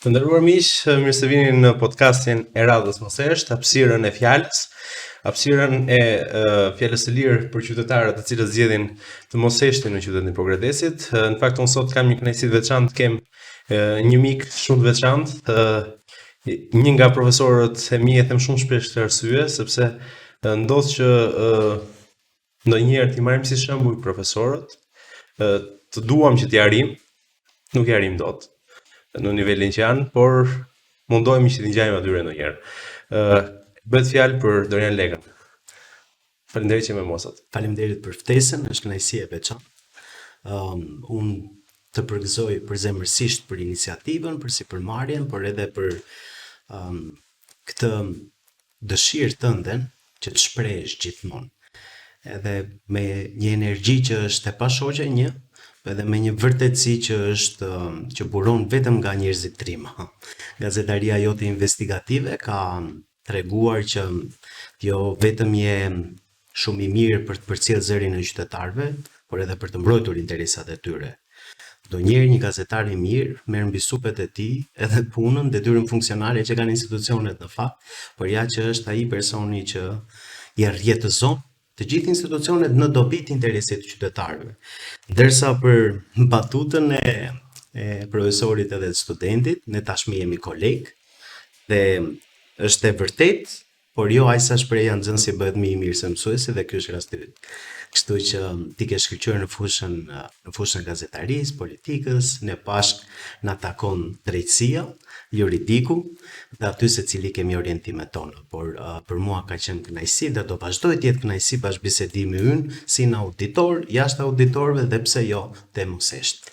Të nderuar miq, mirë se vini në podcastin e radhës Mos Hesht, hapësirën e fjalës, hapësirën e fjalës së lirë për qytetarët të cilët zgjedhin të mos heshtin në qytetin e Pogradecit. Në fakt unë sot kam një kënaqësi të veçantë, kem një mik shumë të veçantë, një nga profesorët e mi e them shumë shpesh këtë arsye, sepse ndodh që Ndonjëherë t'i marrim si shembuj profesorët, të duam që t'i arrijmë, nuk i arrijmë dot në nivelin që janë, por mundohemi që t'i ngjajmë atyre ndonjëherë. Ë bëhet fjalë për Dorian Lekën. Faleminderit që je me mua sot. Faleminderit për ftesën, është kënaqësi e veçantë. Um, unë të përgëzoj përzemërsisht për iniciativën, për sipërmarrjen, por edhe për um, këtë dëshirë tënden që të shprehesh gjithmonë. Edhe me një energji që është e pashoqe një, edhe me një vërtetësi që është që buron vetëm nga njerëzit trima. Gazetaria jote investigative ka treguar që jo vetëm je shumë i mirë për të përcjellë zërin e qytetarëve, por edhe për të mbrojtur interesat e tyre. Ndonjëherë një gazetar i mirë merr mbi supet e tij edhe punën, detyrën funksionale që kanë institucionet në fakt, por ja që është ai personi që i rrjetëzon të gjithë institucionet në dobi të interesit të qytetarëve. Ndërsa për batutën e e profesorit edhe të studentit, ne tashmë jemi kolegë dhe është e vërtetë Por jo aq sa shprehja nxënësi bëhet më i mirë se mësuesi dhe ky është rasti yt. Kështu që ti ke shkëlqyer në fushën në fushën e gazetarisë, politikës, ne bashkë na takon drejtësia, juridiku dhe aty secili kemi orientimet tona, por uh, për mua ka qenë kënaqësi dhe do vazhdojë të jetë kënaqësi bashkëbisedimi ynë si në auditor, jashtë auditorëve dhe pse jo te Mos Hesht.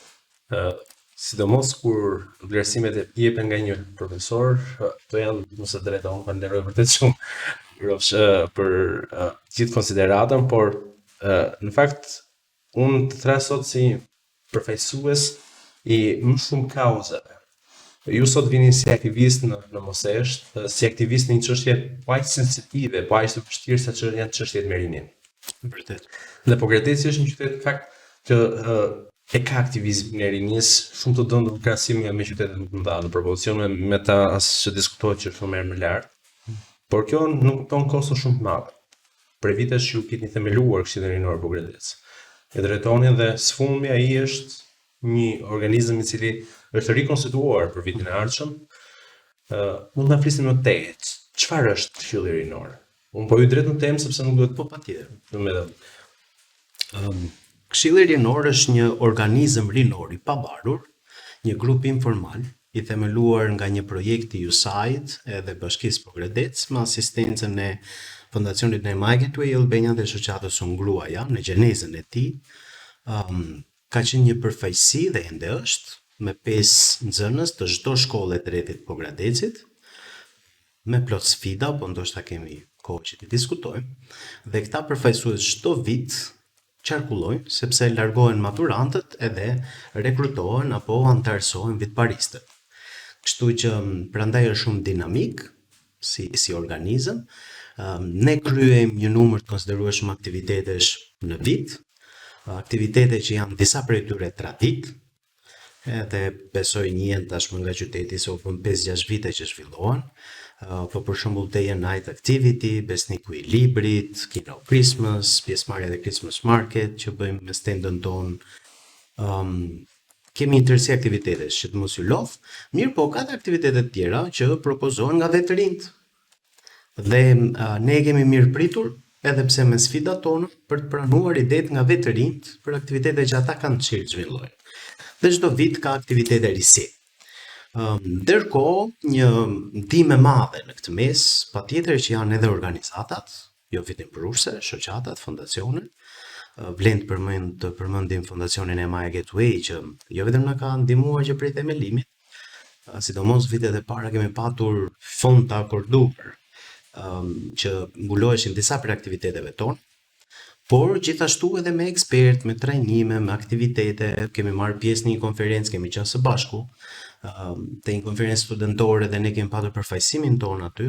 Sidomos kur vlerësimet e jepen nga një profesor, ato janë më se të drejta, unë falenderoj vërtet shumë Rofsh për gjithë konsideratën, por në fakt unë të thërras sot si përfaqësues i më shumë kauzave. Ju sot vini si aktivist në në Mos Hesht, si aktivist në një çështje po aq sensitive, po aq të vështirë sa që janë çështjet me rininë. Vërtet. Dhe Pogradeci është një qytet në fakt që e ka aktivizmin e rinisë shumë të dëndur në krahasim me, me qytetet më të mëdha, në proporcion me, me ta as që diskutohet që është shumë herë më lart. Por kjo nënkupton kosto shumë të madhe. Prej vitesh ju keni themeluar Këshillin Rinor Pogradec. E drejtoni dhe së fundmi ai është një organizëm i cili është rikonstituuar për vitin e ardhshëm. Ë mund të na flisni më tej, çfarë është Këshilli Rinor? Unë po hyj drejt në temë sepse nuk duhet po patjetër. Domethënë, um, Këshilli Rinor është një organizëm rinor i pavarur, një grup informal i themeluar nga një projekt i USAID edhe Bashkisë Pogradec me asistencën e Fondacionit Nehemiah Gateway Albania dhe Shoqatës Ungruaja në gjenezën e tij. Um, ka qenë një përfaqësi dhe ende është me pesë nxënës të çdo shkolle të rrethit Pogradecit, me plot sfida, po ndoshta kemi kohë që t'i diskutojmë, dhe këta përfaqësues çdo vit qarkullojnë sepse largohen maturantët edhe rekrutohen apo anëtarësohen vitparistët. Kështu që prandaj është shumë dinamik si si organizëm. Ne kryejmë një numër të konsiderueshëm aktivitetesh në vit, aktivitete që janë disa prej tyre traditë, Edhe besoj njihen tashmë nga qyteti se u bën 5-6 vite që zhvillohen. Po për shembull Day and Night Activity, Besniku i Librit, Kino Christmas, pjesëmarrja te Christmas Market që bëjmë me stendën tonë. Um, kemi një tërësi aktivitetesh që të mos ju lodh, mirëpo ka dhe aktivitete të tjera që propozohen nga vetë të rinjtë. Dhe ne e kemi mirëpritur, edhe pse me sfidat tona, për të pranuar idetë nga vetë të rinjtë për aktivitete që ata kanë dëshirë të zhvillojnë. Dhe çdo vit ka aktivitete risi. Ndërkohë, një ndihmë e madhe në këtë mes, patjetër që janë edhe organizatat, jo fitimprurëse, shoqatat, fondacionet. Vlen të përmend të përmendim fondacionin Nehemiah Gateway që jo vetëm na ka ndihmuar që prej themelimit, sidomos vitet e para kemi patur fond të akorduar që mbuloheshin disa prej aktiviteteve tona, por gjithashtu edhe me ekspert, me trajnime, me aktivitete, kemi marrë pjesë në një konferencë, kemi qenë së bashku te një konferencë studentore dhe ne kemi patur përfaqësimin tonë aty.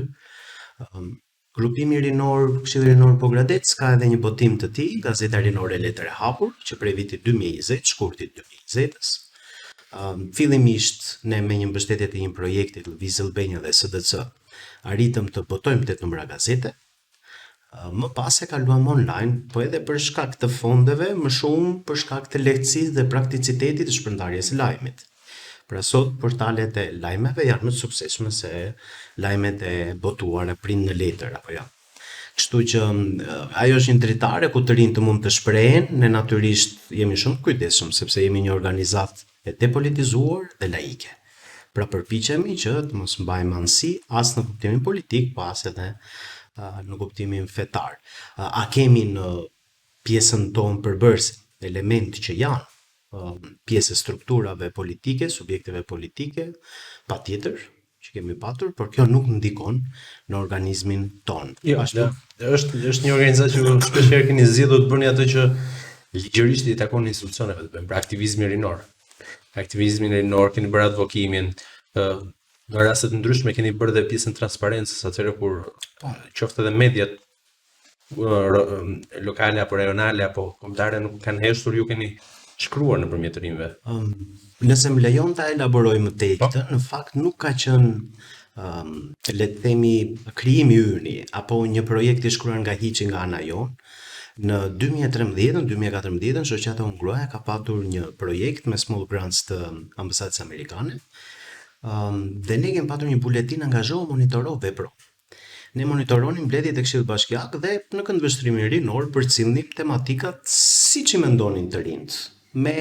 Grupimi rinor Këshilli Rinor Pogradec ka edhe një botim të tij, Gazeta Rinore Letër e Hapur, që prej vitit 2020, shkurtit 2020-s. Fillimisht ne me një mbështetje të një projekti Lëviz Albania dhe SDC arritëm të botojmë 8 numra gazete. Më pas e kaluam online, po edhe për shkak të fondeve, më shumë për shkak të lehtësisë dhe prakticitetit të shpërndarjes së lajmit. Pra sot portalet e lajmeve janë më të suksesshme se lajmet e botuara print në letër apo jo. Kështu që ajo është një dritare ku të rinjtë mund të shprehen, ne natyrisht jemi shumë të kujdesshëm sepse jemi një organizatë e depolitizuar dhe laike. Pra përpiqemi që të mos mbajmë anësi as në kuptimin politik, po as edhe në kuptimin fetar. A kemi në pjesën tonë përbërëse elementë që janë pjesë e strukturave politike, subjekteve politike, patjetër që kemi patur, por kjo nuk ndikon në organizmin tonë. Jo, ashtu është është një organizatë që shpesh herë keni zgjedhur të bëni atë që ligjërisht i takon institucioneve të bëjnë, pra aktivizmin rinor. Aktivizmin rinor keni bërë advokimin, ë në raste të ndryshme keni bërë dhe pjesën transparencës atëherë kur po, qoftë edhe mediat lokale apo rajonale apo kombëtare nuk kanë heshtur, ju keni shkruar nëpërmjet të rinjve. Um, nëse më lejon ta elaboroj më tej po. këtë, në fakt nuk ka qenë um, le të themi krijimi yni apo një projekt i shkruar nga hiçi nga ana jonë. Në 2013, në 2014, shoqata Unë Gruaja ka patur një projekt me small grants të ambasadës amerikane. Um, dhe ne kemi patur një buletin angazhohu, monitoro, vepro. Ne monitoronim mbledhjet e Këshillit Bashkiak dhe në këndvështrimin rinor përcillnim tematikat siç i mendonin të rinjtë, me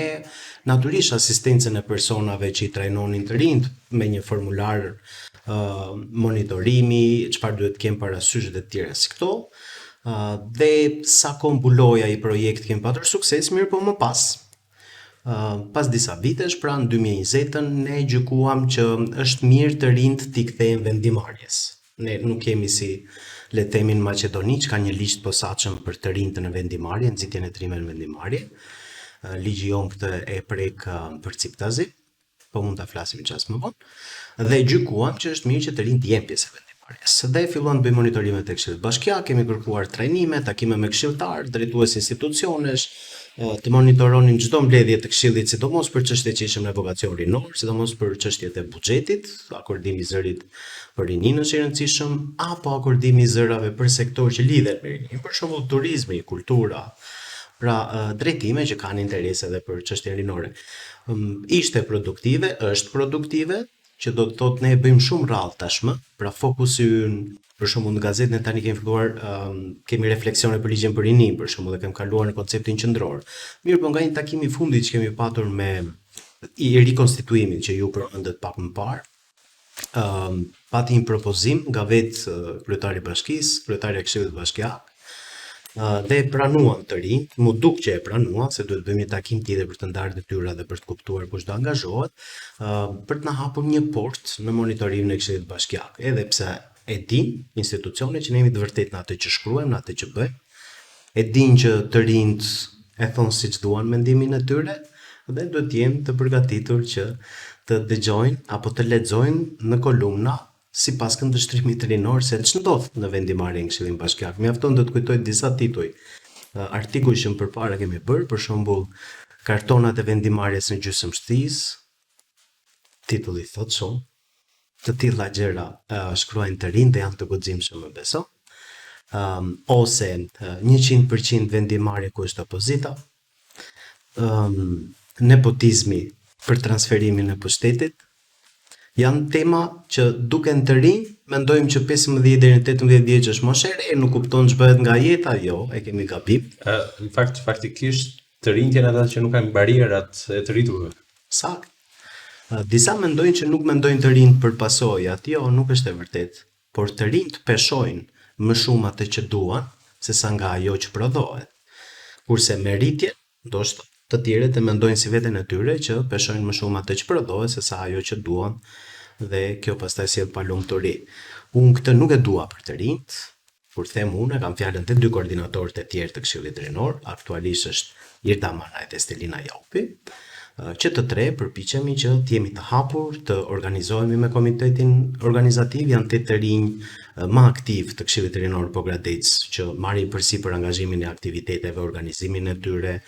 natyrisht asistencën e personave që i trajnonin të rinjtë me një formular uh, monitorimi, çfarë duhet të kenë parasysh dhe të tjera si këto. Uh, dhe sa kohë mbuloi ai projekt kemi patur sukses, mirë po më pas Uh, pas disa vitesh, pra në 2020-ën, ne gjykuam që është mirë të rinjtë t'i kthehen vendimmarrjes. Ne nuk jemi si le të themi në Maqedoni që ka një ligj të posaçëm për të rinjtë në vendimmarrje, nxitjen e të rinjve në vendimmarrje. Ligji jonë këtë e prek përciptazi, po mund ta flasim një çast më vonë. Dhe gjykuam që është mirë që të rinjtë të jenë pjesë e vendimmarrjes. Dhe filluam të bëjmë monitorime të Këshillit Bashkiak, kemi kërkuar trajnime, takime me këshilltar, drejtues institucionesh, të monitoronin çdo mbledhje të këshillit, sidomos për çështjet që ishin me vokacion rinor, sidomos për çështjet e buxhetit, akordimi i zërit për rininë është i rëndësishëm, apo akordimi i zërave për sektorë që lidhen me rininë, për shembull turizmi, kultura, pra drejtime që kanë interes edhe për çështjen rinore. Ishte produktive, është produktive, që do të thotë ne e bëjmë shumë rrallë tashmë, pra fokusi ynë për shembull në gazetë ne tani kemi filluar um, kemi refleksione për ligjin për rininë, për shembull, e kemi kaluar në konceptin qendror. Mirë, po nga një takim i fundit që kemi patur me i rikonstituimit që ju përmendët pak më parë, um, pati një propozim nga vetë kryetari i bashkisë, kryetari i Këshillit Bashkiak, dhe e pranuan të rinjtë, m'u duk që e pranuan, se duhet të bëjmë një takim tjetër për të ndarë detyra dhe për të kuptuar kush do angazhohet, për të na hapur një portë në monitorimin e Këshillit Bashkiak, edhe pse e dinë institucionet që ne jemi të vërtetë në atë që shkruajmë, në atë që bëjmë, e dinë që të rinjtë e thonë siç duan mendimin e tyre dhe duhet të jenë të përgatitur që të dëgjojnë apo të lexojnë në kolumna sipas këndvështrimit rinor se ç'ndodh në vendimmarrje në Këshillin Bashkiak. Mjafton të të kujtoj disa tituj, artikuj që më përpara kemi bërë, për shembull kartonat e vendimmarrjes në gjysmë shtizë, titulli thotë shumë, të tilla gjëra uh, shkruajnë të rinjtë dhe janë të guximshëm më beso. Um, ose uh, 100% vendimmarrje ku është opozita, um, nepotizmi për transferimin e pushtetit, janë tema që duken të rinj, mendojmë që 15 deri në 18 vjeç është moshë e re, nuk kupton ç'bëhet nga jeta, jo, e kemi gabim. Ë, në fakt faktikisht të rinjtë janë ata që nuk kanë barrierat e të rriturve. Saktë. Disa mendojnë që nuk mendojnë të rinjtë për pasojat, jo, nuk është e vërtetë. Por të rinjtë peshojnë më shumë atë që duan, sesa nga ajo që prodhohet. Kurse me rritjen, ndoshta, të tjerët e mendojnë si veten e tyre që peshojnë më shumë atë që prodhohet sesa ajo që duan dhe kjo pastaj sjell palumturi. Unë këtë nuk e dua për të rinjtë, Kur them unë, e kam fjalën te dy koordinatorët e tjerë të Këshillit Rinor, aktualisht është Irda Manaj dhe Stelina Jaupi, që të tre përpiqemi që të jemi të hapur, të organizohemi me komitetin organizativ, janë tetë të rinj më aktivë të Këshillit Rinor Pogradec që marrin përsipër angazhimin e aktiviteteve, organizimin e tyre,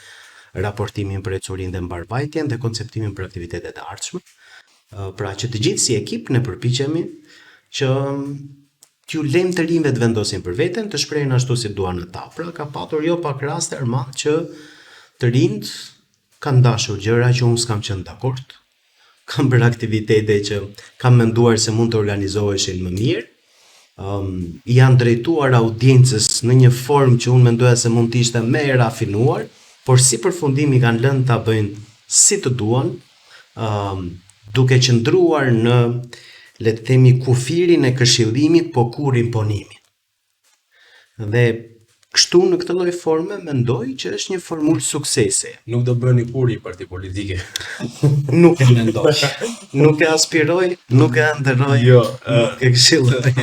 raportimin për ecurinë dhe mbarëvajtjen dhe konceptimin për aktivitetet e ardhshme. Pra që të gjithë si ekip ne përpiqemi që t'ju lejmë të rinjve të vendosin për veten, të shprehen ashtu si duan ata. Pra ka patur jo pak raste Armand që të rinjtë kanë dashur gjëra që unë s'kam qenë dakord, kanë bërë aktivitete që kam menduar se mund të organizoheshin më mirë, um, i janë drejtuar audiencës në një formë që unë mendoja se mund të ishte më e rafinuar, por si përfundim i kanë lënë ta bëjnë si të duan, um, duke qëndruar në le të themi kufirin e këshillimit, po kurrë imponimin. Dhe kështu në këtë lloj forme mendoj që është një formulë suksesi. Nuk do bëni kurrë një parti politike. Nuk e mendoj. Nuk e aspiroj, nuk e ëndërroj. Jo, nuk e këshilloj.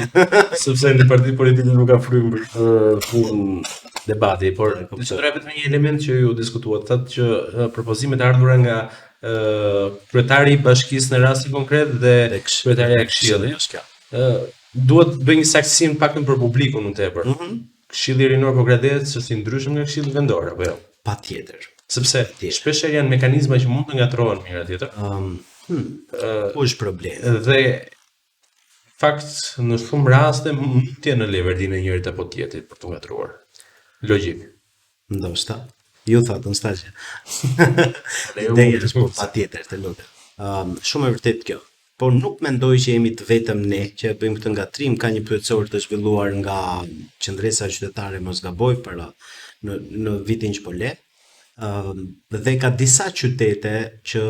sepse në parti politike nuk ka frymë për punë debati, por do të vetëm një element që ju diskutuat, thatë që propozimet e ardhura nga kryetari i bashkisë në rastin konkret dhe kryetari i këshillit. Ë duhet të bëj një saktësim pak për publikun më tepër. Mm -hmm. Këshilli Rinor Pogradec është i ndryshëm nga Këshilli Vendor apo jo? Patjetër. Sepse shpesh janë mekanizma që mund të ngatërrohen me njëra tjetrën. Ëm, um, hmm, uh, ku është problemi? Dhe fakt në shumë raste mund të jenë në leverdinë e njërit apo tjetrit për të ngatërruar. Logjik. Ndoshta. Ju thatë, unë s'thashë. Ideja është po patjetër, të lutem. Um, shumë e vërtetë kjo. Por nuk mendoj që jemi të vetëm ne që e bëjmë këtë ngatërrim, ka një pyetësor të zhvilluar nga qëndresa qytetare mos gaboj para në në vitin që po le. Um, dhe ka disa qytete që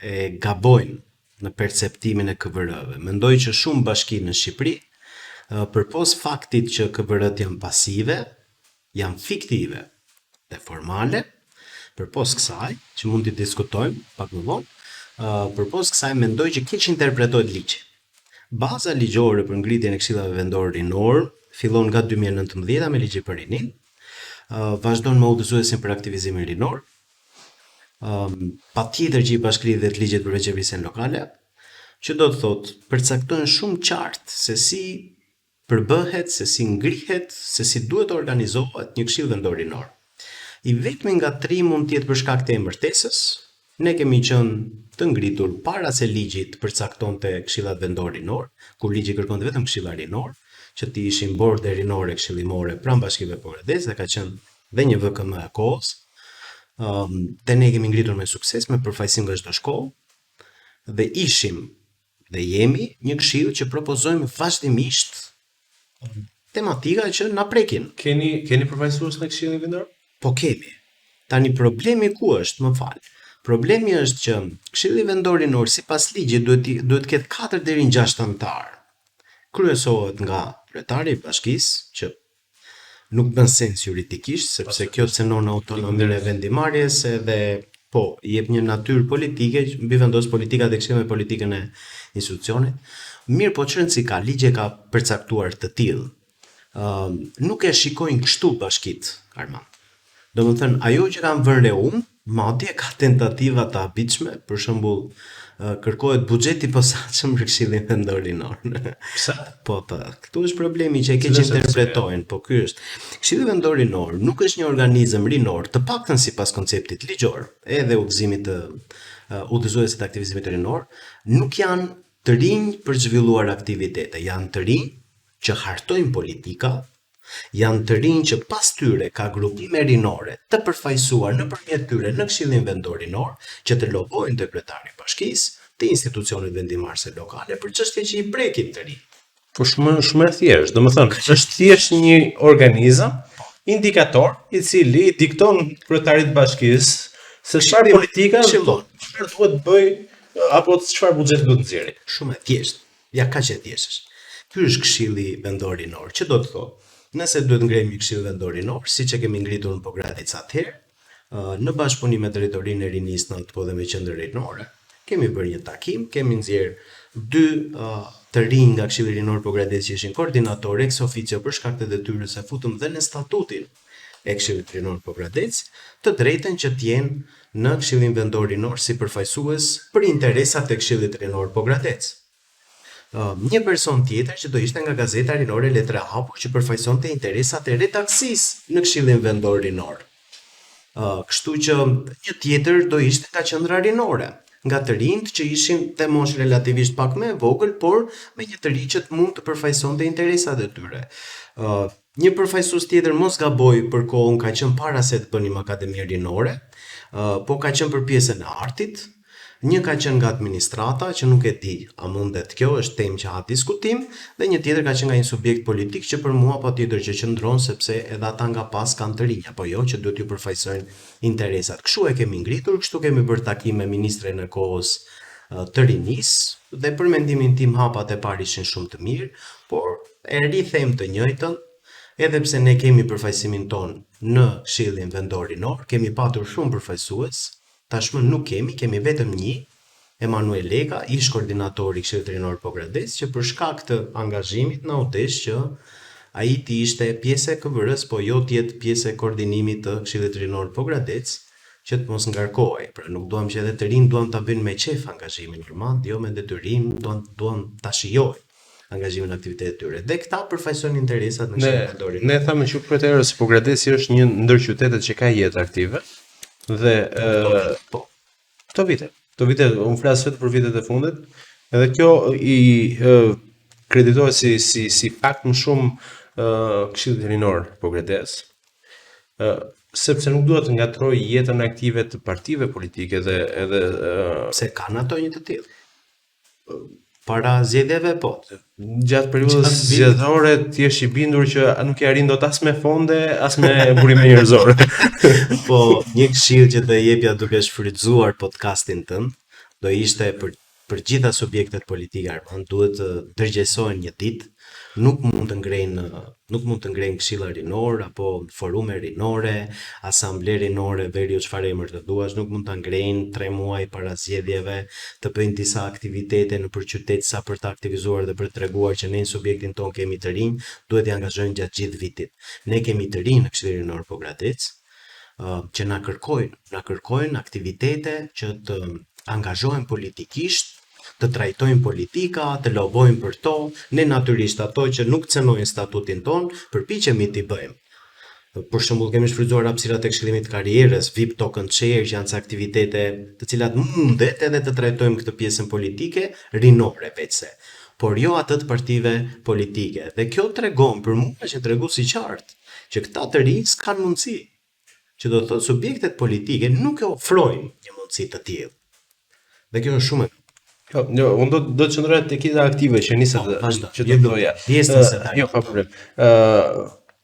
e gabojnë në perceptimin e KVR-ve. Mendoj që shumë bashki në Shqipëri, përpos faktit që KVR-t janë pasive, janë fiktive dhe formale, përpos kësaj, që mund t'i diskutojmë pak më vonë, përpos kësaj mendoj që keqinterpretohet ligji. Baza ligjore për ngritjen e këshillave vendorë rinorë fillon nga 2019 me ligjin për rininë, vazhdon me udhëzuesin për aktivizimin rinor, patjetër që i bashkëlidhet ligjet për vetëqeverisjen lokale, që do të thotë përcaktojnë shumë qartë se si përbëhet, se si ngrihet, se si duhet të organizohet një këshill vendor rinor. I vetmi ngatërrim mund të jetë për shkak të emërtesës, ne kemi qenë të ngritur para se ligji të përcaktonte këshillat vendor rinor, kur ligji kërkonte vetëm këshilla rinor, që të ishin borde rinore këshillimore pranë bashkive Pogradec dhe ka qenë dhe një VKM e kohës. Um, dhe ne kemi ngritur me sukses me përfaqësim nga çdo shkollë dhe ishim dhe jemi një këshill që propozojmë vazhdimisht tematika që na prekin. Keni keni përfaqësues në Këshillin Vendor? Po kemi. Tani problemi ku është, më fal. Problemi është që Këshilli Vendor Rinor sipas ligjit duhet duhet të ketë 4 deri në 6 anëtarë. Kryesohet nga kryetari i bashkisë, që Nuk bën sens juridikisht, sepse kjo cenon autonominë e vendimmarrjes edhe po, i jep një natyrë politike që mbivendos politikat e këshillit me politikën e institucionit. Mirëpo ç'rëndësi ka, ligji e ka përcaktuar të tillë. Ë nuk e shikojnë kështu bashkitë, Armand. Domethënë, ajo që kam vënë re unë, madje ka tentativa të habitshme, për shembull, kërkohet buxhet i posaçëm për Këshillin Vendor Rinor. Pse? Po, po, këtu është problemi që e keqinterpretojnë, po ky është. Këshilli Vendor Rinor nuk është një organizëm rinor, të paktën sipas konceptit ligjor, edhe udhëzimit të udhëzuesit të aktivizimit rinor, nuk janë të rinj për të zhvilluar aktivitete, janë të rinj që hartojnë politika, Janë të rinj që pas tyre ka grupime rinore të përfaqësuar nëpërmjet tyre në Këshillin Vendor Rinor që të lobojnë te kryetari i bashkisë, te institucionet vendimmarrëse lokale për çështje që i prekin të rinjtë. Po shumë shumë e thjeshtë, domethënë është thjesht një organizëm indikator i cili i dikton kryetarit të bashkisë se çfarë politika çfarë duhet të bëjë apo çfarë buxheti duhet të nxjerrë. Shumë e thjeshtë. Ja kaq e thjeshtë është. Ky është Këshilli Vendor Rinor, që do të thotë, nëse duhet ngrejmë një Këshill Vendor Rinor, siç e kemi ngritur në Pogradec atëherë, në bashkëpunim me Drejtorinë e Rinisë në atë kohë dhe me Qendrën Rinore, kemi bërë një takim, kemi nxjerrë dy të rinj nga Këshilli Rinor Pogradec që ishin koordinatorë ex officio për shkak të detyrës e futëm dhe në statutin e Këshillit Rinor Pogradec, të drejtën që të jenë në Këshillin Vendor Rinor si përfaqësues për interesat e Këshillit Rinor Pogradec. Një person tjetër që do ishte nga Gazeta Rinore Letra e Hapur që përfaqësonte interesat e redaksisë në Këshillin Vendor Rinor. Kështu që një tjetër do ishte nga qendra rinore, nga të rinjtë që ishin dhe moshë relativisht pak më e vogël, por me një të ri që të mund të përfaqësonte interesat e tyre. Një përfaqësues tjetër mos gaboj për kohën ka qenë para se të bënim akademi rinore, po ka qenë për pjesën e artit. Një ka qenë nga administrata, që nuk e di a mundet kjo, është temë që ha diskutim, dhe një tjetër ka qenë nga një subjekt politik që për mua patjetër që qëndron sepse edhe ata nga pas kanë të rinj apo jo që duhet t'ju përfaqësojnë interesat. Kështu e kemi ngritur, kështu kemi bërë takim me ministren e kohës të rinisë dhe për mendimin tim hapat e parë ishin shumë të mirë, por e rithem të njëjtën, edhe pse ne kemi përfaqësimin tonë në Këshillin Vendor Rinor, kemi patur shumë përfaqësues, tashmë nuk kemi, kemi vetëm një, Emanuel Leka, ish koordinator i Këshillit Rinor Pogradec, që për shkak të angazhimit na u desh që ai të ishte pjesë e KVR-s, po jo të jetë pjesë e koordinimit të Këshillit Rinor Pogradec, që të mos ngarkohej. Pra nuk duam që edhe të rinj duan ta bëjnë me qef angazhimin normal, jo me detyrim, duan duan ta shijojnë angazhimin në aktivitetet e tyre. Dhe këta përfaqësojnë interesat në Këshillin Vendor Rinor. Ne thamë që për të se Pogradeci është një ndër qytetet që ka jetë aktive dhe ë po këto vite, këto vite unë flas vetëm për vitet e fundit, edhe kjo i ë, kreditohet si si si fakt më shumë ë Këshillit Rinor Pogradec. ë sepse nuk duhet të ngatroj jetën aktive të partive politike dhe edhe ë Pse kanë ato një të tillë? Para zgjedhjeve po. Gjatë periudhës zgjedhore ti je i bindur që nuk e arrin dot as me fonde, as me burime njerëzore. Po, një këshillë që do jepja duke shfrytëzuar podcastin tënd, do ishte për për gjitha subjektet politike Armand, duhet të ndërgjegjësohen një ditë, nuk mund të ngrejnë nuk mund të ngrejnë këshilla rinor apo forume rinore, asamble rinore, veriu çfarë emër të duash, nuk mund ta ngrejnë 3 muaj para zgjedhjeve, të bëjnë disa aktivitete nëpër qytet sa për të aktivizuar dhe për të treguar që ne në subjektin tonë kemi të rinj, duhet t'i angazhojnë gjatë gjithë vitit. Ne kemi të rinj në Këshillin Rinor Pogradec, që na kërkojnë, na kërkojnë aktivitete që të angazhohen politikisht, të trajtojnë politika, të lobojnë për to, ne natyrisht ato që nuk cenojnë statutin ton, përpiqemi t'i bëjmë. Për shembull, kemi shfrytzuar hapësirat e këshillimit të karrierës, VIP Token Chair, që janë ca aktivitete të cilat mundet edhe të trajtojmë këtë pjesën politike rinore veçse, por jo atë të partive politike. Dhe kjo tregon për mua është një tregues i qartë që këta të rinj s'kan mundësi. Që do të thotë subjektet politike nuk e ofrojnë një mundësi të tillë. Dhe kjo është shumë e Jo, jo, unë do do të qëndroj tek jeta aktive që nisa Po, vazhdo. që do të thoja. Pjesën se tani. Jo, pa problem. Ë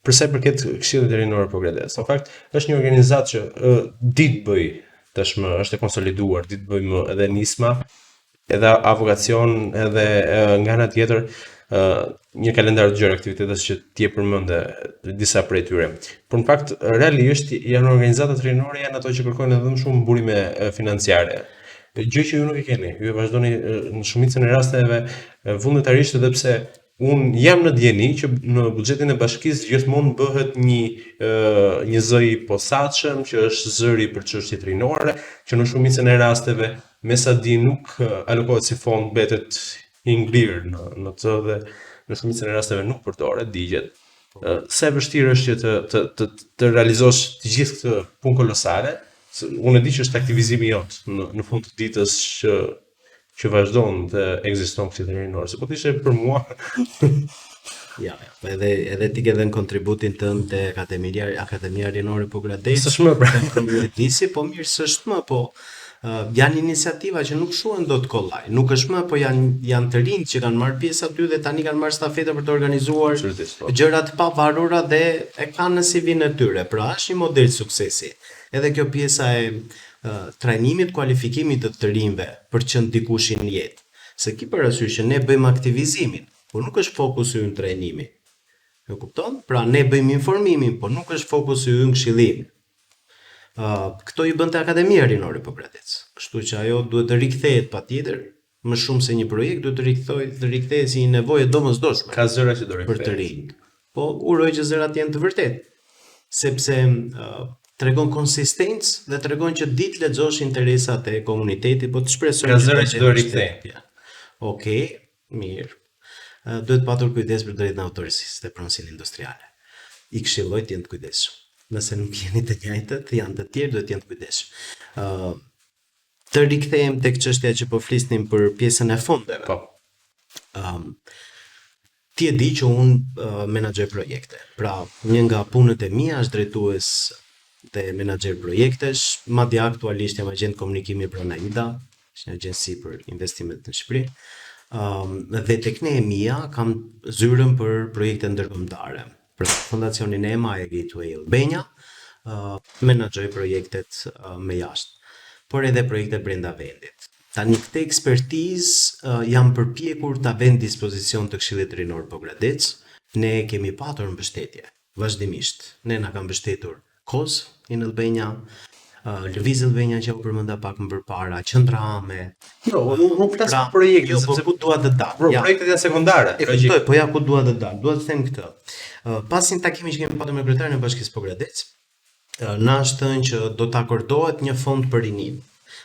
për sa i përket Këshillit Rinor Pogradec, në fakt është një organizatë që uh, di të bëj tashmë, është e konsoliduar, di të bëj më edhe nisma, edhe avokacion, edhe uh, nga ana tjetër uh, një kalendar të gjerë aktivitetesh që ti e përmende disa prej tyre. Por në fakt realisht janë organizatat rinore janë ato që kërkojnë edhe më shumë burime financiare. Gjë që ju nuk e keni. Ju e vazhdoni në shumicën e rasteve vullnetarisht edhe pse unë jam në dijeni që në buxhetin e bashkisë gjithmonë bëhet një një zë i posaçëm që është zëri për çështjet rinore, që në shumicën e rasteve me sa di nuk alokohet si fond, mbetet i ngrirë në në të dhe në shumicën e rasteve nuk përdoret, digjet. Sa e vështirë është që të të të të realizosh të gjithë këtë punë kolosale, se unë e di që është aktivizimi jot në në fund të ditës që që vazhdon të ekziston Këshilli Rinor. Se po të ishte për mua, Ja, ja. Po edhe edhe ti ke dhënë kontributin tënd te Akademia Akademia Rinore Pogradec. s'është më pra. Mjedisi, po mirë s'është më, po uh, janë iniciativa që nuk shuhen dot kollaj. Nuk është më, po janë janë të rinj që kanë marrë pjesë aty dhe tani kanë marrë stafetën për të organizuar po. gjëra të pavarura dhe e kanë në CV-n e tyre. Pra është një model suksesi. Edhe kjo pjesa e uh, trajnimit, kualifikimit të të rinjve për të qenë dikush në jetë. Se ki parasysh që ne bëjmë aktivizimin, por nuk është fokusi ynë trajnimi. E kupton? Pra ne bëjmë informimin, por nuk është fokusi ynë këshillimi. Uh, këto i bënte Akademia Rinore Pogradec. Kështu që ajo duhet të rikthehet patjetër, më shumë se një projekt duhet të rikthoj, të rikthehet si një nevojë e domosdoshme Ka zëra që do për të rinj. Po uroj që zërat të jenë të vërtetë, sepse uh, tregon konsistencë dhe tregon që di të lexosh interesat e komunitetit, po të shpresoj Ka zëra që do rikthehen. Okej, mirë. Uh, duhet patur kujdes për drejtën e autorësisë dhe pronësinë industriale. I këshilloj të jenë të kujdesshëm. Nëse nuk jeni të njëjtët, janë të tjerë, duhet të jenë të kujdesshëm. Ë të rikthehem tek çështja që po flisnim për pjesën e fondeve. Po. Ëm ti e di që unë uh, menaxhoj projekte. Pra, një nga punët e mia është drejtues dhe menaxher projektesh, madje aktualisht jam agjent komunikimi për Anaida, është një agjenci për investimet në Shqipëri. Um, dhe tek Nehemia kam zyrën për projekte ndërkombëtare. Pra, Fondacionin EMA e Gateway Albania, uh, menaxhoj projektet uh, me jashtë, por edhe projekte brenda vendit. Tani këtë ekspertizë uh, jam përpjekur ta vë në dispozicion të Këshillit Rinor Pogradec. Ne kemi patur mbështetje vazhdimisht. Ne na ka mbështetur Koz in Albania, uh, Lëviz Albania që u përmenda pak më përpara, Qendra Ame. Jo, unë nuk flas pra, për projekte, jo, po ku dua të dal. Pro, ja. projektet janë sekondare. E kuptoj, po ja ku dua të dal. Dua të them këtë. Uh, pas një takimi që kemi patur me kryetarin e Bashkisë Pogradec, uh, na është thënë që do të akordohet një fond për rinin.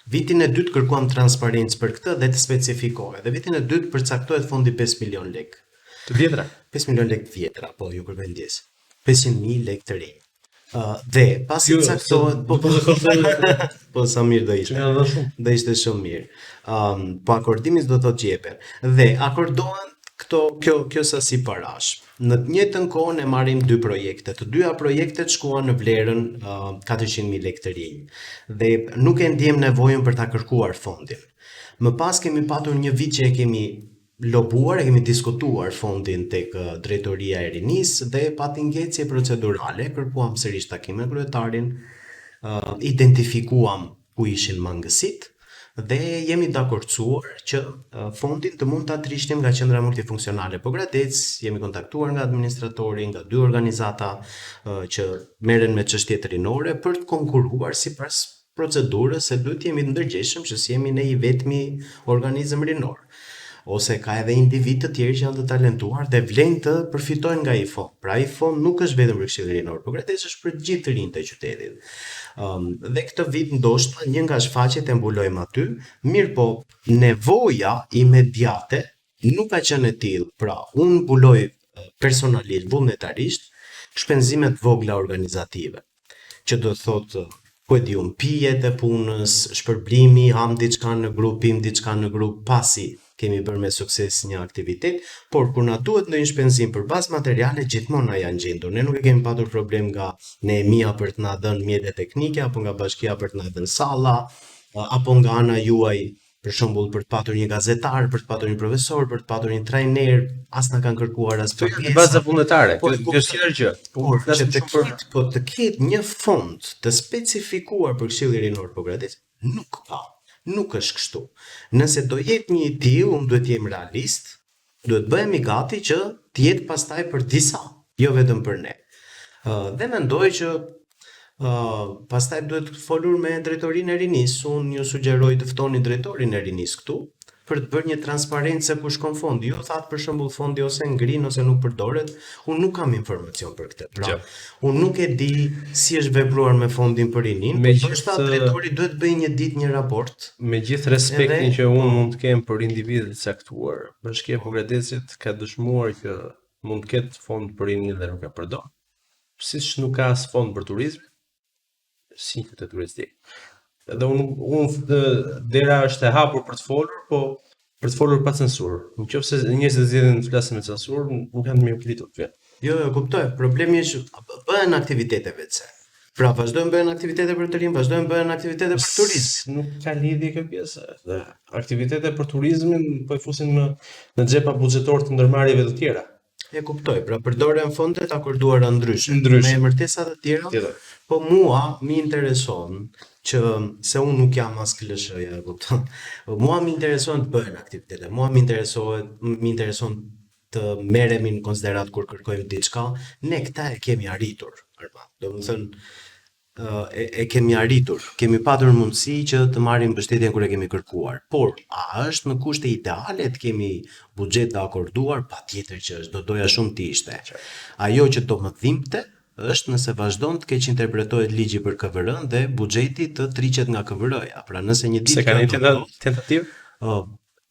Vitin e dytë kërkuam transparencë për këtë dhe të specifikohet. Dhe vitin e dytë përcaktohet fondi 5 milion lekë. Të vjetra. 5 milion lekë të vjetra, po ju kërkoj ndjesë. 500.000 lekë të rinj. Uh, dhe pasi jo, caktohet, po, po, po sa mirë do ishte. Që shumë. Do ishte shumë mirë. Um, po akordimi s'do thotë që jepen. Dhe akordohen këto kjo kjo sasi parash. Në të njëjtën kohë ne marrim dy projekte. Të dyja projektet shkuan në vlerën uh, 400.000 lekë të rinj. Dhe nuk e ndjem nevojën për ta kërkuar fondin. Më pas kemi patur një vit që e kemi lobuar, e kemi diskutuar fondin tek drejtoria e rinisë dhe pati ngecje procedurale, kërkuam sërish takim me kryetarin, uh, identifikuam ku ishin mangësitë dhe jemi dakordësuar që fondin të mund ta tërhiqnim nga qendra multifunksionale Pogradec, jemi kontaktuar nga administratori, nga dy organizata që merren me çështjet rinore për të konkurruar sipas procedurës se duhet të jemi të ndërgjegjshëm që s'jemi ne i vetmi organizëm rinor ose ka edhe individ të tjerë që janë të talentuar dhe vlen të përfitojnë nga ai fond. Pra ai fond nuk është vetëm për Këshillin Rinor Pogradec, është për të gjithë të rinjtë e qytetit. Um, dhe këtë vit ndoshta një nga shfaqjet e mbulojmë aty, mirë po nevoja imediate nuk ka qenë e tillë. Pra, unë mbuloj personalisht, vullnetarisht, shpenzime të vogla organizative, që do të thotë ku e di unë, pijet e punës, shpërblimi, ham diçka në grup, pim diçka në grup, pasi kemi bërë me sukses një aktivitet, por kur na duhet ndonjë shpenzim për bazë materiale, gjithmonë na janë gjendur. Ne nuk e kemi patur problem nga Nehemia për të na dhënë mjete teknike apo nga bashkia për të na dhënë salla, apo nga ana juaj për shembull për të patur një gazetar, për të patur një profesor, për të patur një trajner, as na kanë kërkuar as pagesë. Baza vullnetare, po, kjo është tjetër gjë. Po, por që të ketë, po të ketë një fond të specifikuar për Këshillin Rinor Pogradec, nuk ka. Nuk është kështu. Nëse do jetë një i tillë, unë duhet të jem realist, duhet bëhemi gati që të jetë pastaj për disa, jo vetëm për ne. Uh, dhe mendoj që uh, pastaj duhet folur me drejtorinë e rinisë. Unë ju sugjeroj të ftoni drejtorin e rinisë këtu për të bërë një transparencë se ku shkon fondi. Ju thatë për shembull fondi ose ngrin ose nuk përdoret, unë nuk kam informacion për këtë. Pra, unë nuk e di si është vepruar me fondin për rinin, Me por ndoshta gjithë drejtori duhet bëjë një ditë një raport. Me gjithë respektin Edhe që unë mund të kem për individë të caktuar, Bashkia e Pogradecit ka dëshmuar që mund të ketë fond për rinin dhe nuk e përdor. Siç nuk ka as fond për turizmin, si një qytet turistik. Edhe unë unë dera është e hapur për të folur, po për të folur pa censurë. Në qoftë se njerëzit zgjedhin të flasin me censurë, nuk janë të mirë pritur të vjen. Jo, jo, kuptoj. Problemi është bëhen aktivitete veçse. Pra vazhdojnë bëhen aktivitete për të rinj, vazhdojnë bëhen aktivitete për turizëm. Nuk ka lidhje kjo pjesë. Dhe aktivitete për turizmin po i fusin në në xhepa buxhetor të ndërmarrjeve të tjera. E kuptoj, pra përdoren fonde të akorduara ndryshe, Ndryshe. me emërtesa të tjera, Tjetër. po mua më intereson që se unë nuk jam as KLSH-ja, e kupton. Po mua më intereson të bëhen aktivitete, mua më interesohet, më intereson të merremi në konsiderat kur kërkojmë diçka, ne këta e kemi arritur, Armand. Domethënë, e, e kemi arritur, kemi patur mundësi që të marrim mbështetjen kur e kemi kërkuar. Por, a është në kushte ideale të kemi buxhet të akorduar? Patjetër që është, do doja shumë të ishte. Ajo që do më dhimbte është nëse vazhdon të keqinterpretohet ligji për KVR-n dhe buxheti të triqet nga KVR-ja. Pra nëse një Pse ditë ka kjo një do tenta ndodhë, tentativë? ë,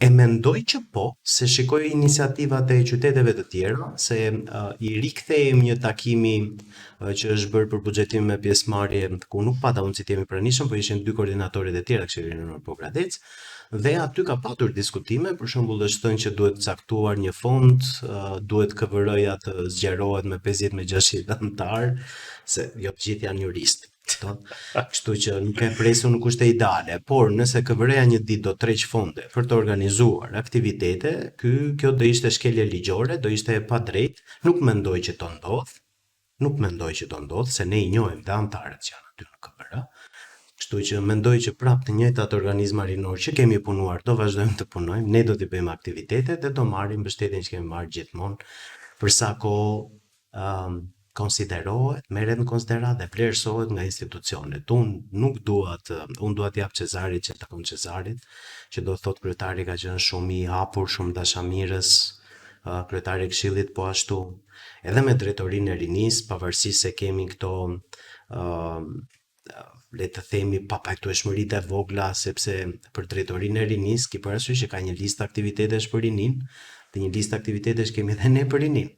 E mendoj që po, se shikoj iniciativat e qyteteve të tjera, se uh, i rikthehem një takimi uh, që është bërë për buxhetim me pjesëmarrje, ku nuk pata mundësi të jem i pranishëm, po ishin dy koordinatorët e tjerë të Këshillit Rinor Pogradec, dhe aty ka patur diskutime, për shembull është thënë që duhet caktuar një fond, uh, duhet KVR-ja të zgjerohet me 50 me 60 anëtar, se jo të gjithë janë juristë. Kupton? Kështu që nuk e presim në kushte ideale, por nëse KVR-ja një ditë do tërheq fonde për të organizuar aktivitete, ky kjo do ishte shkelje ligjore, do ishte e padrejtë, nuk mendoj që do ndodh, nuk mendoj që do ndodh, se ne i njohim dhe anëtarët që janë aty në KVR. Kështu që mendoj që prapë të njëjtat organizma rinor që kemi punuar do vazhdojmë të punojmë, ne do t'i bëjmë aktivitetet dhe do marrim mbështetjen që kemi marrë gjithmonë për sa kohë um, konsiderohet, merret në konsideratë dhe vlerësohet nga institucionet. Unë nuk dua të, unë dua të jap Cezarit që takon Cezarit, që do të thotë kryetari ka qenë shumë i hapur, shumë dashamirës, uh, kryetari i këshillit po ashtu, edhe me drejtorinë e rinisë, pavarësisht se kemi këto uh, le të themi papajtueshmëritë e vogla sepse për drejtorinë e rinisë ki parasysh që ka një listë aktivitetesh për rinin dhe një listë aktivitetesh kemi edhe ne për rinin.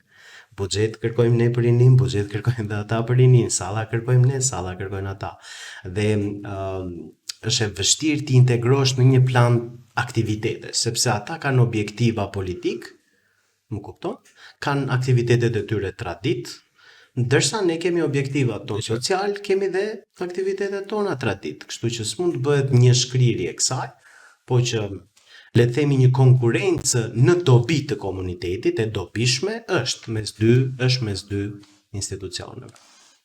Buxhet kërkojmë ne për rinin, buxhet kërkojmë dhe ata për rinin, salla kërkojmë ne, salla kërkojnë ata. Dhe uh, është e vështirë të integrosh në një plan aktivitete, sepse ata kanë objektiva politik, më kupton? Kanë aktivitetet e tyre traditë, ndërsa ne kemi objektivat tonë social, kemi dhe aktivitetet tona traditë, kështu që s'mund të bëhet një shkrirje e kësaj, po që le të themi një konkurrencë në dobi të komunitetit e dobishme është mes dy është mes dy institucioneve.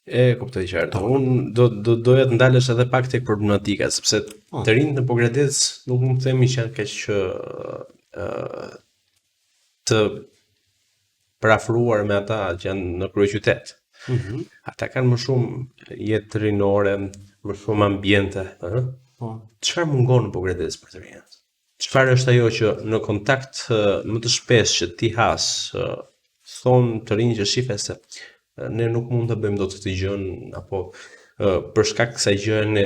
E kuptoj qartë. Unë do do doja të ndalesh edhe pak tek problematika, sepse po. të rinjtë në Pogradec nuk mund të themi që janë kaq ë të përafruar me ata që janë në kryeqytet. Mm -hmm. Ata kanë më shumë jetë rinore, më shumë ambiente, ëh. Po. Çfarë mungon në Pogradec për të rinjtë? Çfarë është ajo që në kontakt më të shpesh që ti has, thonë të rinj që shife se ne nuk mund të bëjmë dot këtë gjën apo për shkak të kësaj gjëje ne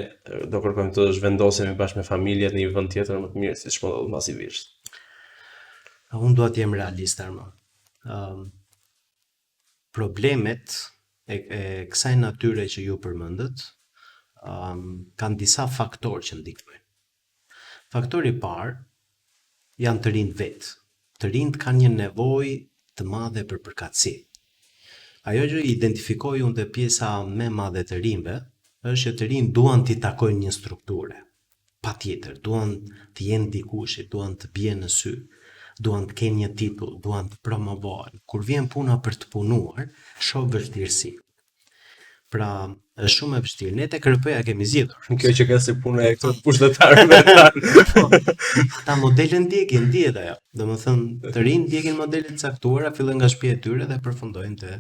do kërkojmë të zhvendosemi bashkë me familjet në një vend tjetër më të mirë, siç po ndodh masivisht. Unë dua të jem realist Armand. Um, problemet e, e kësaj natyre që ju përmendët um, kanë disa faktorë që ndikojnë. Faktori i parë janë të rinjtë vetë. Të rinjtë kanë një nevojë të madhe për përkatësi. Ajo që identifikoj unë te pjesa më e madhe e të rinjve është që të rinjtë duan t'i takojnë një strukture. Patjetër, duan të jenë dikushi, duan të bien në sy, duan të kenë një titull, duan të promovohen. Kur vjen puna për të punuar, shoh vështirësi. Pra, është shumë e vështirë. Ne tek RP-ja kemi zgjidhur. Kjo që ka si puna e këto pushtetarëve tanë. Po, ata modele ndjekin, dihet ajo. Domethënë, të rinjtë ndjekin modele të caktuara, fillojnë nga shtëpia e tyre dhe përfundojnë te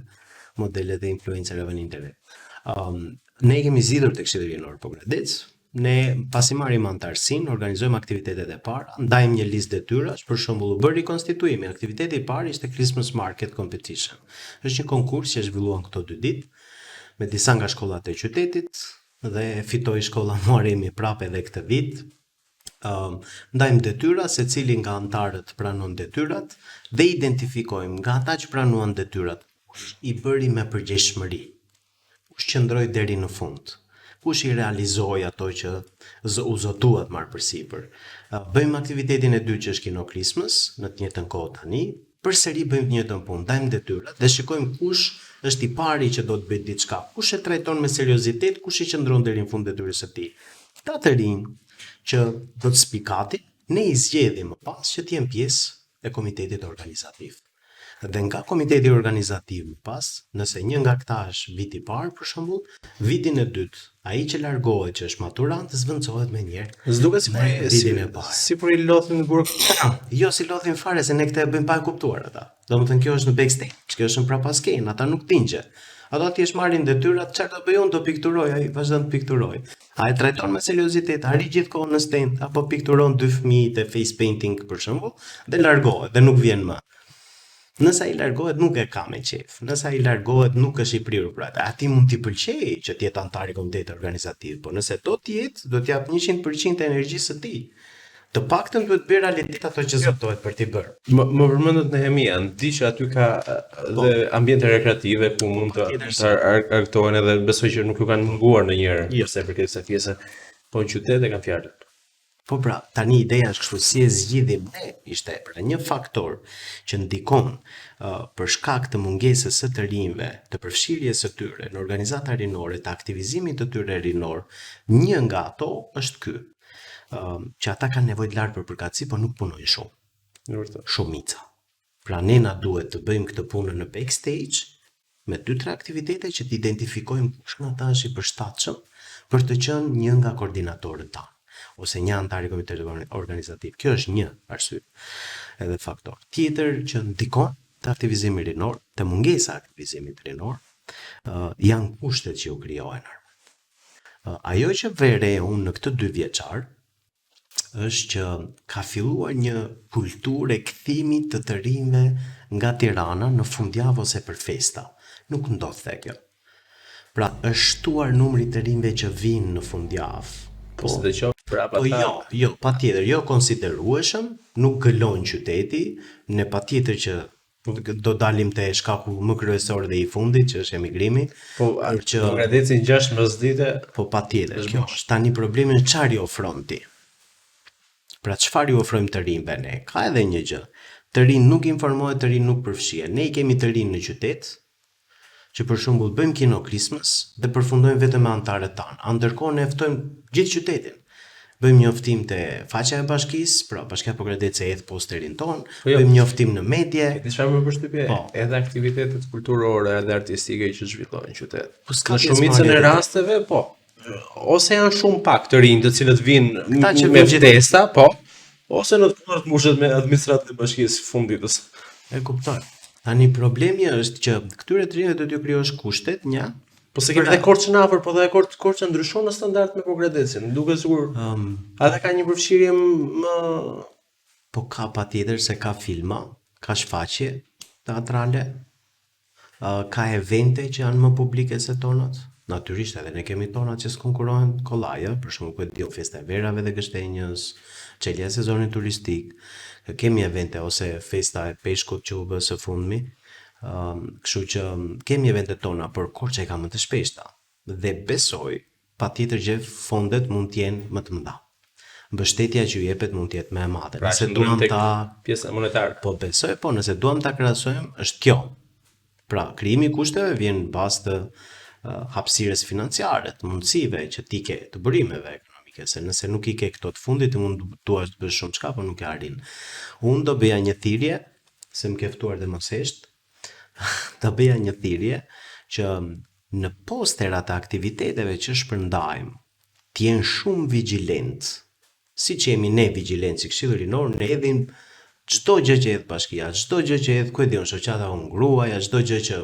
modelet e influencerave në internet. Um, ne i kemi zgjidhur te Këshilli Rinor Pogradec, Ne pasi marrim anëtarësinë, organizojmë aktivitetet e para, ndajmë një listë detyrash, për shembull u bë rikonstituimi, aktiviteti i parë ishte Christmas Market Competition. Është një konkurs që e zhvilluam këto dy ditë me disa nga shkollat e qytetit dhe fitoi shkolla Muharremi prapë edhe këtë vit. Uh, ndajmë detyra, secili nga anëtarët pranon detyrat dhe identifikojmë nga ata që pranuan detyrat kush i bëri me përgjegjshmëri. Kush qëndroi deri në fund? Kush i realizoi ato që u zotua të marrë përsipër? Bëjmë aktivitetin e dytë që është Kino Christmas, në të njëjtën kohë tani, përsëri bëjmë të njëjtën punë, ndajmë detyrat dhe shikojmë kush është i pari që do të bëjë diçka, kush e trajton me seriozitet, kush i qëndron deri në fund detyrës së tij. Këta të rinj që do të spikatin, ne i zgjedhim më pas që të jenë pjesë e komitetit organizativ. Dhe nga komiteti organizativ më pas, nëse një nga këta është vit i parë për shembull, vitin e dytë, ai që largohet që është maturant zëvendësohet menjëherë. S'duket si me vitin e parë. Si po i lodhin në burg. Jo, s'i lodhin fare se ne këtë e bëjmë pa e kuptuar ata. Domethënë kjo është në backstage, kjo është në prapaskenë, ata nuk dinë gjë. Ata thjesht marrin detyrat, çfarë do bëj unë, do pikturoj, ai vazhdon të pikturojë. A e trajton me seriozitet, a rri gjithë kohën në stend, apo pikturon dy fëmijë te face painting për shembull dhe largohet dhe nuk vjen më. Nëse ai largohet nuk e ka me qejf. Nëse ai largohet nuk është i prirur për atë. Atij mund t'i pëlqejë që të jetë anëtar i komitetit organizativ, por nëse do të jetë, do të japë 100% të energjisë së tij. Të paktën duhet bëjë realitet ato që zotohet për t'i bërë. Më, më përmendët Nehemia, di që aty ka Po. dhe ambiente rekreative ku mund të Patjetër të ar- argëtohen edhe besoj që nuk ju kanë munguar ndonjëherë Jo. sa i përket kësaj pjese. Po në qytet e kanë fjalën. Po pra, tani ideja është kështu, si e zgjidhim ne, ishte pra një faktor që ndikon për shkak të mungesës së të rinjve, të përfshirjes së tyre në organizata rinore, të aktivizimit të tyre rinor, një nga ato është ky, që ata kanë nevojë të lartë për përkatësi, po nuk punojnë shumë Në vërtet. shumica. Pra ne na duhet të bëjmë këtë punë në backstage me 2-3 aktivitete që të identifikojmë kush nga ata është i përshtatshëm për të qenë një nga koordinatorët tanë ose një antar i komitetit organizativ. Kjo është një arsye edhe faktor. Tjetër që ndikon të aktivizimi rinor, të mungesa e aktivizimit rinor, janë kushtet që u krijohen. Ajo që vëre unë në këtë 2 vjeçar është që ka filluar një kulturë e kthimit të të rinjve nga Tirana në fundjavë ose për festa. Nuk ndodhte kjo. Pra, është shtuar numri i të rinjve që vinë në fundjavë. Po si të qoftë, prapë Po ata jo, jo, patjetër, jo konsiderueshëm, nuk gëlon qyteti, ne patjetër që do dalim te shkaku më kryesor dhe i fundit, që është emigrimi. Po, por që Pogradeci 16 dite po patjetër, Është kjo bosh. është. Tani problemi është çfarë i ofron ti. Pra çfarë ju ofrojmë të rinjve ne? Ka edhe një gjë. Të rinj nuk informohen, të rinj nuk përfshihen. Ne i kemi të rinj në qytet, që për shembull bëjmë kino Christmas dhe përfundojmë vetëm me antarët tanë. A ndërkohë ne ftojmë gjithë qytetin. Bëjmë njoftim te faqja e bashkisë, pra Bashkia Pogradec e hedh posterin ton, Po jo. bëjmë njoftim në medie. E di çfarë më përshtypje? Po. Edhe aktivitetet kulturore edhe artistike që zhvillohen në qytet. Po s'ka Në shumicën e pjesëmarrje. rasteve, po. Ose janë shumë pak të rinj të cilët vinë Këta që me vinë gjithë- ftesa, po, ose në të kundërt mbushet me administratën e bashkisë funditës. E kuptoj. Tani problemi është që këtyre të rinjve duhet ju krijosh kushtet, një, Po se kemi edhe Korçën afër, po dhe Korça ndryshon në standard me Pogradecin. Duket sikur ata kanë një përfshirje më po ka patjetër se ka filma, ka shfaqje teatrale, ka evente që janë më publike se tonat. Natyrisht edhe ne kemi tonat që s'konkurohen kollaj, ë, për shembull ku e di unë, festa e verave dhe gështenjës, çelja e sezonit turistik, kemi evente ose festa e peshkut që u bë së fundmi, kështu që kemi evente tona, por Korça i ka më të shpeshta dhe besoj patjetër që fondet mund të jenë më të mëdha. Mbështetja që ju jepet mund të jetë më e madhe. Pra, Nëse qëndrojmë duam tek ta pjesa monetare. Po besoj, po nëse duam ta krahasojmë, është kjo. Pra, krijimi i kushteve vjen në bazë të hapësirës financiare, të mundësive që ti ke, të burimeve ekonomike, se nëse nuk i ke këto të fundit, ti mund duash të bësh shumë çka, po nuk e arrin. Unë do bëja një thirrje, se më ke ftuar dhe mos hesht, do bëja një thirrje që në posterat e aktiviteteve që shpërndajmë, të jenë shumë vigjilent. Siç jemi ne vigjilent si Këshilli Rinor, ne hedhim çdo gjë që hedh bashkia, çdo gjë që hedh, ku e di unë, shoqata Unë Gruaja, çdo gjë që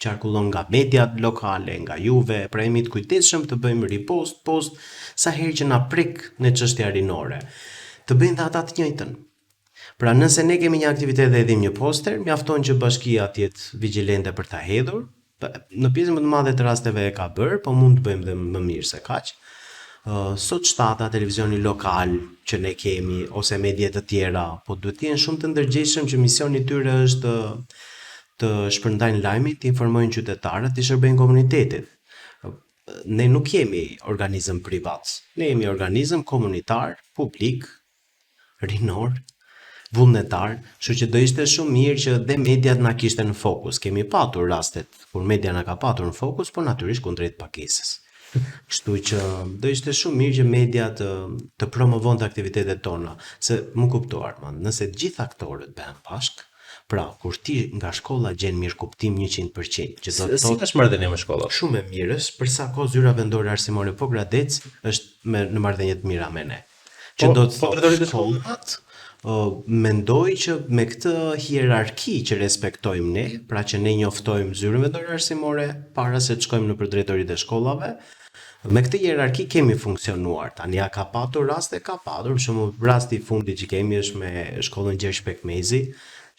qarkullon nga mediat lokale, nga juve, pra jemi të kujdesshëm të bëjmë repost, post, sa herë që na prek në çështja rinore. Të bëjnë dhe ata të njëjtën. Pra nëse ne kemi një aktivitet dhe hedhim një poster, mjafton që bashkia të jetë vigjilente për ta hedhur. Në pjesën më të madhe të rasteve e ka bërë, po mund të bëjmë dhe më mirë se kaq. Sot shtata, televizioni lokal që ne kemi, ose medie të tjera, po duhet të jenë shumë të ndërgjegjshëm që misioni i tyre është të shpërndajnë lajmin, të informojnë qytetarët, të shërbejnë komunitetit. Ne nuk jemi organizëm privat, ne jemi organizëm komunitar, publik, rinor, vullnetar, kështu që do ishte shumë mirë që dhe mediat na kishte në fokus. Kemi patur rastet kur media na ka patur në fokus, por natyrisht kundrejt pagesës. Kështu që do ishte shumë mirë që media të promovonte aktivitetet tona, se më kupto Armand, nëse të gjithë aktorët bëhen bashk, pra kur ti nga shkolla gjen mirëkuptim 100%, që do të Si thotë ka marrëdhënie me shkollat? Shumë e mirë është, për sa kohë zyra vendore arsimore Pogradec është në marrëdhënie të mira me ne. Që Po, do të po thotë drejtorit të shkollës? shkollat, mendoj që me këtë hierarki që respektojmë ne, pra që ne njoftojmë zyrën vendore arsimore para se të shkojmë nëpër drejtoritë e shkollave, me këtë hierarki kemi funksionuar. Tani a ka patur raste? Ka patur. Për shembull, rasti i fundit që kemi është me shkollën Gjergj Pekmezi,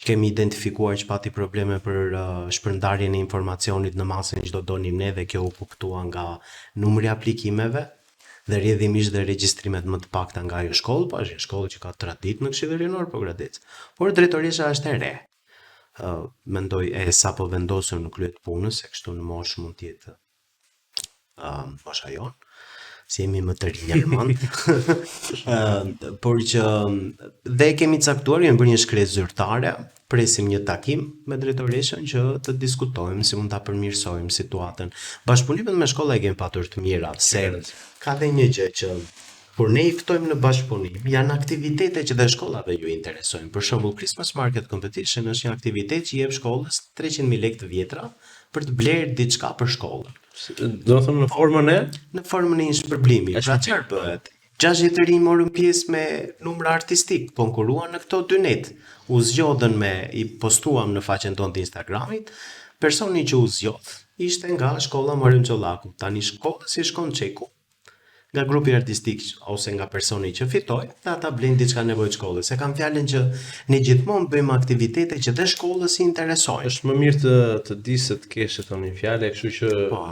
që kemi identifikuar që pati probleme për shpërndarjen e informacionit në masën që do donim ne dhe kjo u kuptua nga numri i aplikimeve. Dhe rrjedhimisht dhe regjistrimet më të pakta nga ajo shkollë, po është një shkollë që ka traditë në Këshillin Rinor Pogradec. Por drejtoresha është e re. Ë mendoj e sapo vendosur në krye të punës, se kështu në moshë mund të jetë uh, mosha jonë, si jemi më të rinj Armand. uh, por që dhe kemi caktuar, kemi bërë një shkresë zyrtare, presim një takim me drejtoreshën që të diskutojmë si mund ta përmirësojmë situatën. Bashkëpunimet me shkolla i kemi patur të mira, se ka dhe një gjë që kur ne i ftojmë në bashkëpunim, janë aktivitete që dhe shkollave ju interesojnë. Për shembull, Christmas Market Competition është një aktivitet që i jep shkollës 300.000 lekë të vjetra për të blerë diçka për shkollën. Do të thonë në formën e në formën e një shpërblimi. Pra çfarë bëhet? 60 të rinj morën pjesë me numra artistik, konkuruan në këto dy net. U zgjodhën me i postuam në faqen tonë të Instagramit. Personi që u zgjodh ishte nga shkolla Muharrem Çollaku. Tani shkollës i shkon çeku nga grupi artistik ose nga personi që fitoi dhe ata blejnë diçka nevojë të shkollës. E kam fjalën që ne gjithmonë bëjmë aktivitete që dhe shkollës i interesojnë. Është më mirë të të di se të kesh e thonë një fjalë, kështu që po.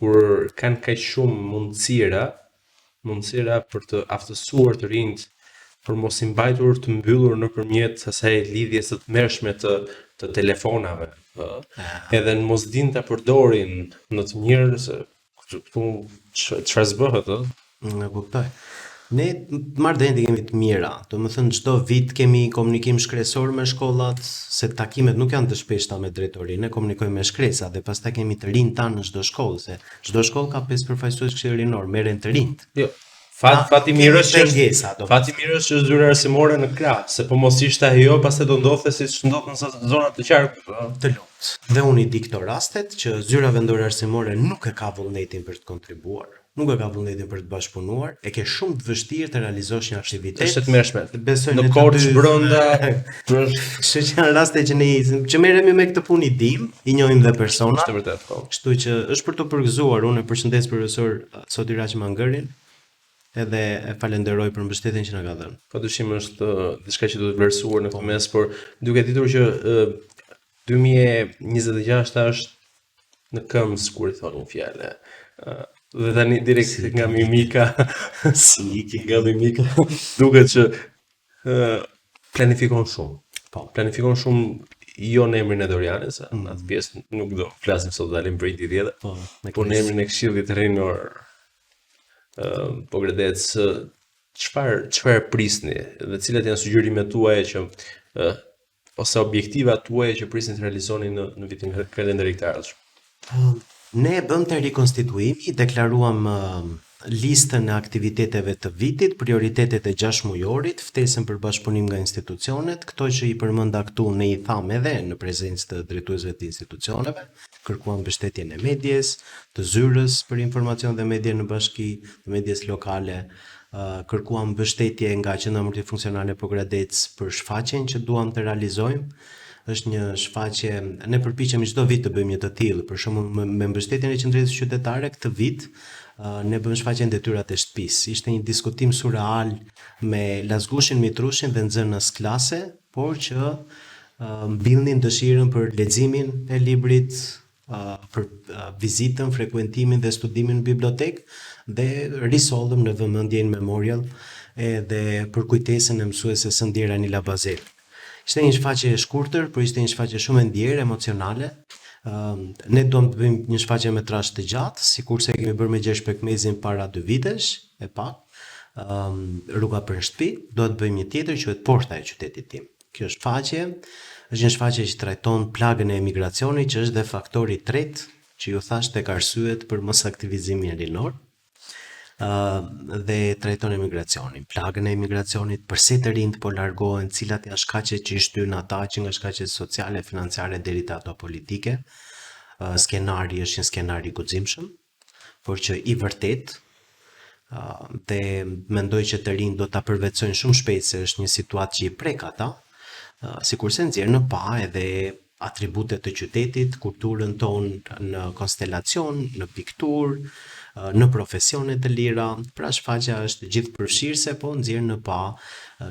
kur kanë kaq shumë mundësira, mundësira për të aftësuar të rinjt, për mos i mbajtur të mbyllur nëpërmjet asaj lidhjes së tmerrshme të të telefonave, ë. Edhe në mos din ta përdorin në të mirë se Këtu çfarë s'bëhet, ë? E kuptoj. Ne marrëdhëniet i kemi të mira, domethënë çdo vit kemi komunikim shkresor me shkollat, se takimet nuk janë të shpeshta me drejtorinë, ne komunikojmë me shkresa dhe pastaj kemi të rinjtë tanë në çdo shkollë, se çdo shkollë ka pesë përfaqësues këshilli rinor, merren të rinjtë. Jo. Fat fati mirë është që fati mirë është që është zyra arsimore në krah, se po mos ishte ajo, pastaj do ndodhte siç ndodh në zona të qarkut. Të lumtë. Dhe unë i di këto rastet që zyra vendore arsimore nuk e ka vullnetin për të kontribuar, nuk e ka vullnetin për të bashkëpunuar, e ke shumë të vështirë të realizosh një aktivitet. Është e tmerrshme. Besoj në Korçë brenda. Kështu që janë raste që ne që merremi me këtë punë i dim, i njohim dhe personat. Është vërtet, po. Kështu që është për të përgëzuar, unë e përshëndes profesor Sotiraq Mangërin, edhe e falenderoj për mbështetjen që na ka dhënë. Padyshim është diçka që duhet vlerësuar në këtë po. mes, por duke ditur që 2026 është në këmbë, kur i thonë një fjalë. Dhe tani direkt si, nga mimika, si iki nga mimika, duket që planifikon shumë. Po, planifikon shumë jo në emrin e Dorianës, mm. në atë pjesë nuk do flasim sot dalim për një ditë tjetër. Po, po në emrin e Këshillit Rinor ë uh, Pogradec, çfarë çfarë prisni dhe cilat janë sugjerimet tuaja që uh, ose objektivat tuaja që prisni të realizoni në në vitin kalendarik të ardhshëm? Ne e bëmë te rikonstituimi, deklaruam listën e aktiviteteve të vitit, prioritetet e gjashtëmujorit, ftesën për bashkëpunim nga institucionet, këto që i përmenda këtu ne i thamë edhe në prezencë të drejtuesve të institucioneve, kërkuam mbështetjen e medies, të zyrës për informacion dhe media në bashki, të medies lokale, kërkuam mbështetje nga Qendra Multifunksionale Pogradec për shfaqjen që duam të realizojmë. Është një shfaqje, ne përpiqemi çdo vit të bëjmë një të tillë, për shembull me, me mbështetjen e Qendrës Qytetare këtë vit ne bëmë shfaqjen Detyrat e shtëpisë. Ishte një diskutim surreal me Lasgushin, Mitrushin dhe nxënës klase, por që mbillnin dëshirën për leximin e librit, për vizitën, frekuentimin dhe studimin në bibliotekë dhe risollëm në vëmendje in memorial edhe për kujtesën e mësueses së ndjerë Anila Bazel. Ishte një shfaqje e shkurtër, por ishte një shfaqje shumë e ndjerë, emocionale. Ne duam të bëjmë një shfaqje metrazh të gjatë, sikurse e kemi bërë me Gjergj Pekmezin para dy vitesh, e pak. Rruga për në shtëpi, do të bëjmë një tjetër quhet Porta e qytetit tim. Kjo shfaqje është një shfaqje që trajton plagën e emigracionit që është dhe faktori i tretë që ju thashë tek arsyet për mosaktivizimin rinor. Ë dhe trajton emigracionin, plagën e emigracionit, përse të rinjtë po largohen, cilat janë shkaqet që i shtyjnë ata që nga shkaqet sociale, financiare deri te ato politike. Ë skenari është një skenar i guximshëm, por që i vërtetë dhe mendoj që të rinjtë do ta përvetësojnë shumë shpejt se është një situatë që i prek ata, sikurse nxjerr në pah edhe atribute të qytetit, kulturën tonë në konstelacion, në pikturë, në profesione të lira, pra shfaqja është gjithëpërfshirëse, po nxjerr në pah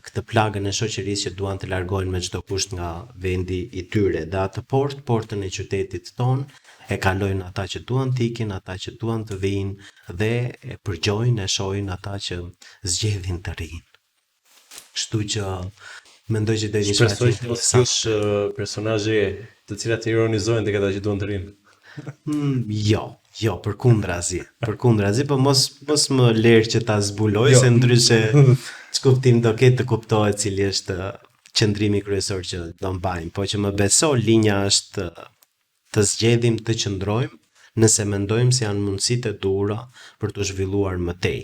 këtë plagën e shoqërisë që duan të largojnë me çdo kusht nga vendi i tyre. Dhe atë portë, portën e qytetit tonë, e kalojnë ata që duan të ikin, ata që duan të vijnë dhe e përgjojnë, e shohin ata që zgjedhin të rrinë. Kështu që mendoj që do jetë një Shpresoj që mos kesh personazhe të cilat ironizojnë tek ata që duan të rrinë. Mm, jo, jo, përkundrazi, përkundrazi, po mos mos më lër që ta zbuloj Jo. se ndryshe ç'kuptim do ketë të kuptohet cili është qëndrimi kryesor që do mbajmë, po që më beso linja është të zgjedhim të qëndrojmë nëse mendojmë se janë mundësitë e duhura për t'u zhvilluar më tej.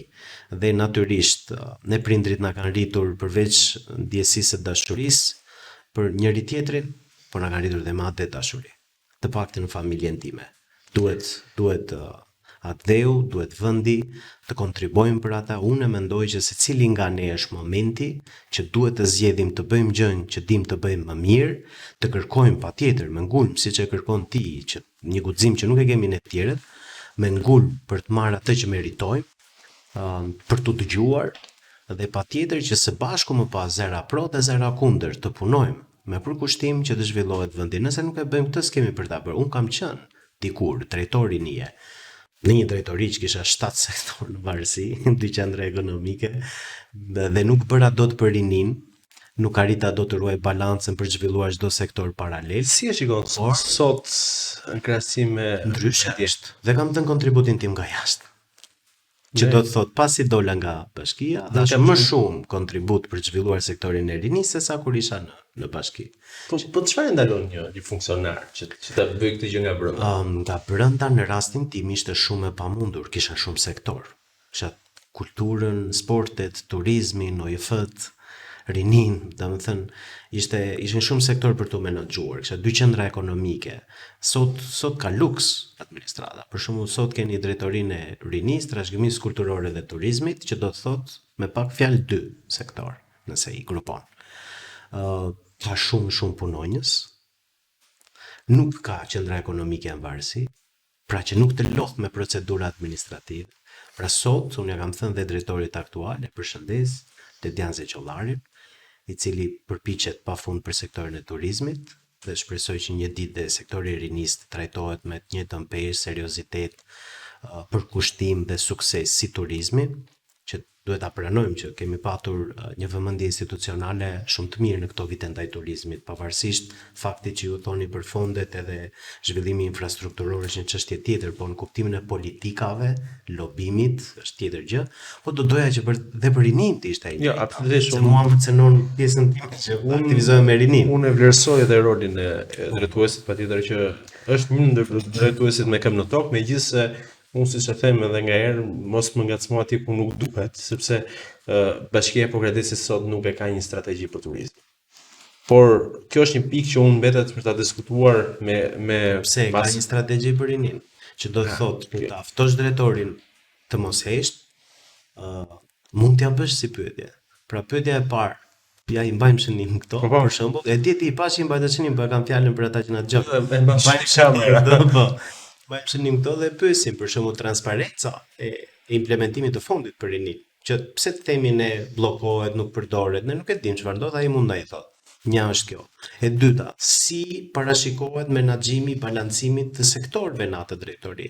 Dhe natyrisht, ne prindërit na kanë rritur përveç ndjesisë së dashurisë për njëri tjetrin, por na kanë rritur dhe me atë dashuri. Të paktën në familjen time. Duhet duhet atdheu, duhet vendi, të kontribuojmë për ata. Unë mendoj që secili nga ne është momenti që duhet të zgjedhim të bëjmë gjënë që dim të bëjmë më mirë, të kërkojmë patjetër me ngulm, siç e kërkon ti, që një guxim që nuk e kemi ne të tjerët, me ngulm për të marrë atë që meritojmë, për t'u dëgjuar dhe patjetër që së bashku më pas zëra pro dhe zëra kundër të punojmë me përkushtim që të zhvillohet vendi. Nëse nuk e bëjmë këtë, s'kemi për ta bërë. Unë kam qenë dikur drejtor rinie në një drejtori që kisha 7 sektorë në varësi, dy qendra ekonomike dhe nuk bëra dot për rinin, nuk arrita dot të ruaj balancën për të zhvilluar çdo sektor paralel. Si e shikon Por sot në krahasim me ndryshe është. Dhe kam dhënë kontributin tim nga jashtë. Që Ne do të thotë pasi dola nga bashkia, ne dhash kam më shumë kontribut për të zhvilluar sektorin e rinisë se sa kur isha në në bashki. Po po çfarë e ndalon një një funksionar që që ta bëjë këtë gjë nga brenda? Nga brenda në rastin tim ishte shumë e pamundur, kisha shumë sektor. Kisha kulturën, sportet, turizmin, OJF-t, rinin, domethënë ishte ishin shumë sektor për t'u menaxhuar. Kisha dy qendra ekonomike. Sot sot ka luks administrata. Për shembull, sot keni drejtorinë e rinisë, trashëgimisë kulturore dhe turizmit, që do të thotë me pak fjalë dy sektor, nëse i grupon. Ë ka shumë shumë punonjës, nuk ka qendra ekonomike në varësi, pra që nuk të lodh me procedura administrative. Pra sot, unë ja kam thënë dhe drejtorit aktual, e përshëndes, Tedian Zeqollarin, i cili përpiqet pafund për sektorin e turizmit dhe shpresoj që një ditë dhe sektori i rinisë të trajtohet me të njëjtën peshë, seriozitet, përkushtim dhe sukses si turizmi, që duhet ta pranojmë që kemi patur një vëmendje institucionale shumë të mirë në këto vite ndaj turizmit, pavarësisht faktit që ju thoni për fondet edhe zhvillimi infrastrukturor është një çështje tjetër, por në kuptimin e politikave, lobimit është tjetër gjë, po do doja që për dhe për rinin të ishte e Jo, njëjta, absolutisht se unë mua më cenon pjesën time që unë aktivizohem me rinin. unë e vlerësoj edhe rolin e, e drejtuesit, patjetër që është një ndër drejtuesit me këmbë në tokë, megjithëse unë siç e them edhe nga herë, mos më ngacmo aty ku nuk duhet, sepse uh, Bashkia e Pogradecit sot nuk e ka një strategji për turizmin. Por kjo është një pikë që unë mbetet për ta diskutuar me me Pse ka pas një strategji për rinin, që do të thotë kur ta ftosh drejtorin të mos hesht, ë mund t'ja bësh si pyetje. Pra pyetja e parë, ja i mbajmë shënim këto, Po po. për shembull, e di ti i pash i mbajtë shënim, po e kam fjalën për ata që na dëgjojnë. E mbash Mbajmë shënim kamera. këto, po. Mbajmë shënim këto dhe pyesim për shembull transparenca e implementimit të fondit për rinin. Që pse të themi ne bllokohet, nuk përdoret, ne nuk e dim çfarë ndodh, ai mund na i thotë. Një është kjo. E dyta, si parashikohet menaxhimi i balancimit të sektorëve në atë drejtori?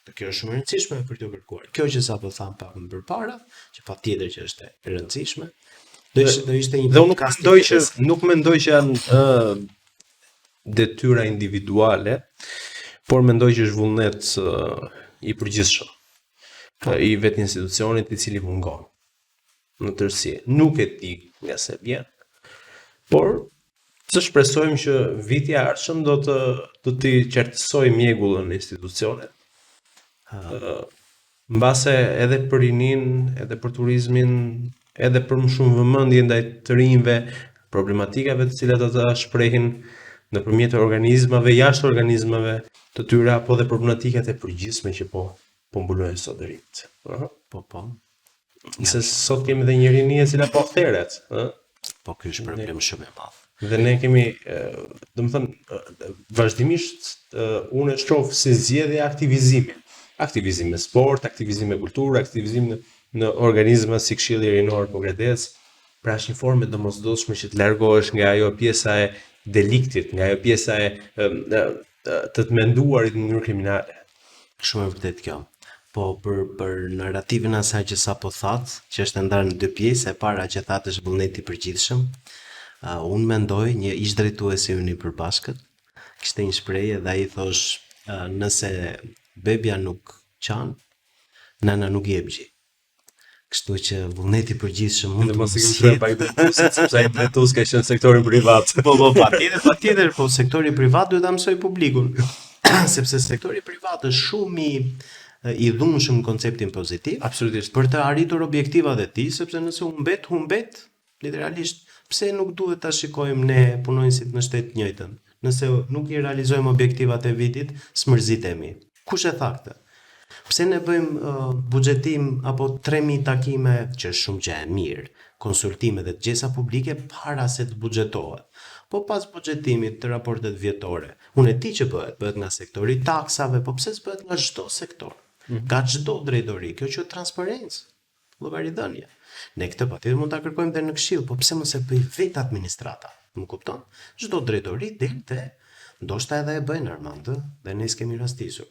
Dhe kjo është shumë e rëndësishme për t'u kërkuar. Kjo që sapo tham pak më përpara, që patjetër që është e rëndësishme, do Dhe ishte do ishte një dhe unë nuk podcast mendoj që interesant. nuk mendoj që janë ë detyra individuale, por mendoj që është vullnet ë, i përgjithshëm Po. i vetë institucionit i cili mungon në tërësi. Nuk e di nga se vjen, por të shpresojmë që viti i ardhshëm do të do t'i qartësoj mjegullën e institucionet. Ha, Mbase edhe për rinin, edhe për turizmin, edhe për më shumë vëmendje ndaj të rinjve, problematikave të cilat ata shprehin nëpërmjet organizmave, jashtë organizmave të tyre apo dhe problematikat e përgjithshme që po po mbulojnë sot të rinjt. Ëh. Po po. Se sot kemi edhe një rini e cila po theret, ëh. Po ky është problem shumë i madh. Dhe ne kemi, domethënë, vazhdimisht unë e shoh si zgjedhje aktivizimin. Aktivizim me sport, aktivizim me kulturë, aktivizim në, në organizma si Këshilli Rinor Pogradec. Pra është një formë e domosdoshme që të largohesh nga ajo pjesa e deliktit, nga ajo pjesa e, e, e të të menduarit në mënyrë kriminale. Shumë e vërtetë kjo. Po për për narrativën e asaj që sapo thatë, që është e ndarë në dy pjesë, e para që thatë është vullneti i përgjithshëm. Uh, unë mendoj një ish drejtues i ynë i përbashkët kishte një shprehje dhe ai thosh uh, nëse bebja nuk qan, nana nuk jep gji. Kështu që vullneti i përgjithshëm mund të mos i kemi thënë pak drejtuesit, sepse ai drejtues ka qenë në sektorin privat. Po, po, patjetër, patjetër, po sektori privat duhet ta mësojë publikun. sepse sektori privat është shumë i i dhunshëm në konceptin pozitiv. Absolutisht. Për të arritur objektivat e tij, sepse nëse humbet, humbet literalisht. Pse nuk duhet ta shikojmë ne punonjësit në shtet të njëjtën? Nëse nuk i realizojmë objektivat e vitit, s'mërzitemi. Kush e tha këtë? Pse ne bëjmë uh, buxhetim apo 3000 takime, që është shumë gjë e mirë, konsultime dhe dëgjesa publike para se të buxhetohet. Po pas buxhetimit të raportet vjetore, unë e di që bëhet, bëhet nga sektori i taksave, po pse s'bëhet nga çdo sektor? Mm -hmm. Nga çdo drejtori, kjo quhet transparencë. Llogaridhënie. Ne këtë patjetër mund ta kërkojmë dhe në këshill, po pse mos e bëjë vetë administrata? Më kupton? Çdo drejtori del dhe ndoshta edhe e bëjnë Armand, ë, dhe ne s'kemi rastisur.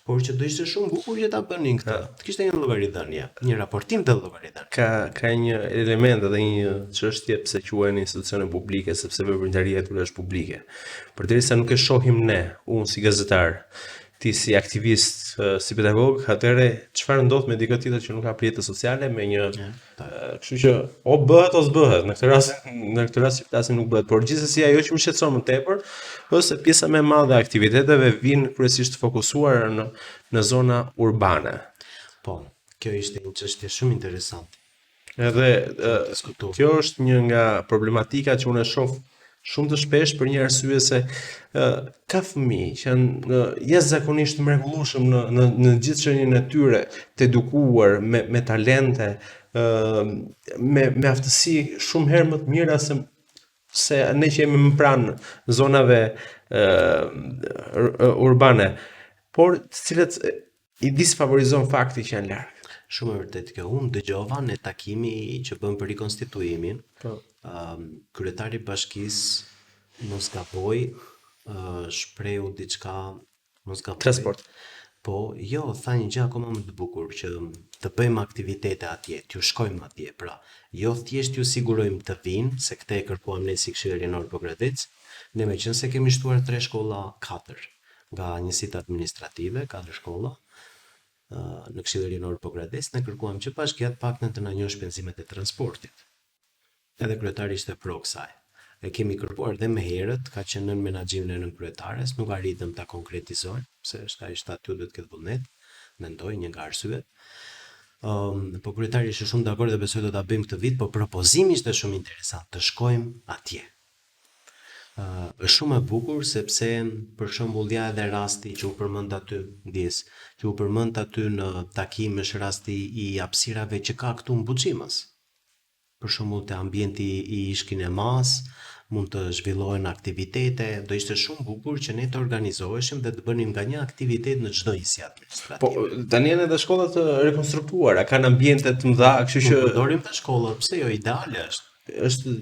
Por që do ishte shumë bukur që ta bënin këtë. Të kishte një llogaridhënie, një raportim të llogaridhënie. Ka ka një element edhe një çështje pse quhen institucione publike, sepse veprimtaria e tyre është publike. Përderisa nuk e shohim ne, unë si gazetar, ti si aktivist, si pedagog, atëherë çfarë ndodh me dikë tjetër që nuk ka rrjete sociale me një kështu që o bëhet o s'bëhet, në këtë rast në këtë rast që flasim nuk bëhet, por gjithsesi ajo që më shqetëson më tepër është se pjesa më e madhe e aktiviteteve vijnë kryesisht të fokusuara në në zona urbane. Po, kjo ishte një çështje shumë interesante. Edhe kjo është një nga problematikat që unë e shoh shumë të shpesh për një arsye se uh, ka fëmijë që janë uh, jashtëzakonisht të mrekullueshëm në në në gjithë qenien e tyre, të edukuar me me talente, uh, me me aftësi shumë herë më të mira se se ne që jemi më pranë zonave uh, urbane, por të cilët i disfavorizon fakti që janë larg. Shumë e vërtetë kjo. Unë dëgjova në takimin që bëmë për rikonstituimin. Po. Ëm kryetari i bashkisë mos gaboj, ë shprehu diçka, mos gaboj. Transport. Po, jo, tha një gjë akoma më të bukur që të bëjmë aktivitete atje, t'ju shkojmë atje, pra, jo thjesht t'ju sigurojmë të vinë, se këtë e kërkuam ne si Këshilli Rinor Pogradec, ne meqenëse kemi shtuar tre shkolla, katër, nga njësitë administrative, katër shkolla, në Këshillin Rinor Pogradec, ne kërkuam që bashkia të paktën të na njohë shpenzimet e transportit. Edhe kryetari ishte pro kësaj. E kemi kërkuar dhe më herët, ka qenë nën menaxhimin e nënkryetares, nuk arritëm ta konkretizojmë, se është ai është aty duhet të ketë vullnet, mendoj një nga arsyet. Um, po kryetari ishte shumë dakord dhe besoj do ta bëjmë këtë vit, po propozimi ishte shumë interesant, të shkojmë atje. Është shumë e bukur sepse për shembull ja edhe rasti që u përmend aty, ndjesë, që u përmend aty në takim është rasti i hapësirave që ka këtu në Buçimas. Për shembull te ambienti i ish kinemasë mund të zhvillohen aktivitete, do ishte shumë bukur që ne të organizoheshim dhe të bënim nga një aktivitet në çdo njësi administrative. Po tani janë edhe shkolla të rekonstruktuara, kanë ambiente të mëdha, kështu që përdorim dhe shkollat, pse jo ideale është. Është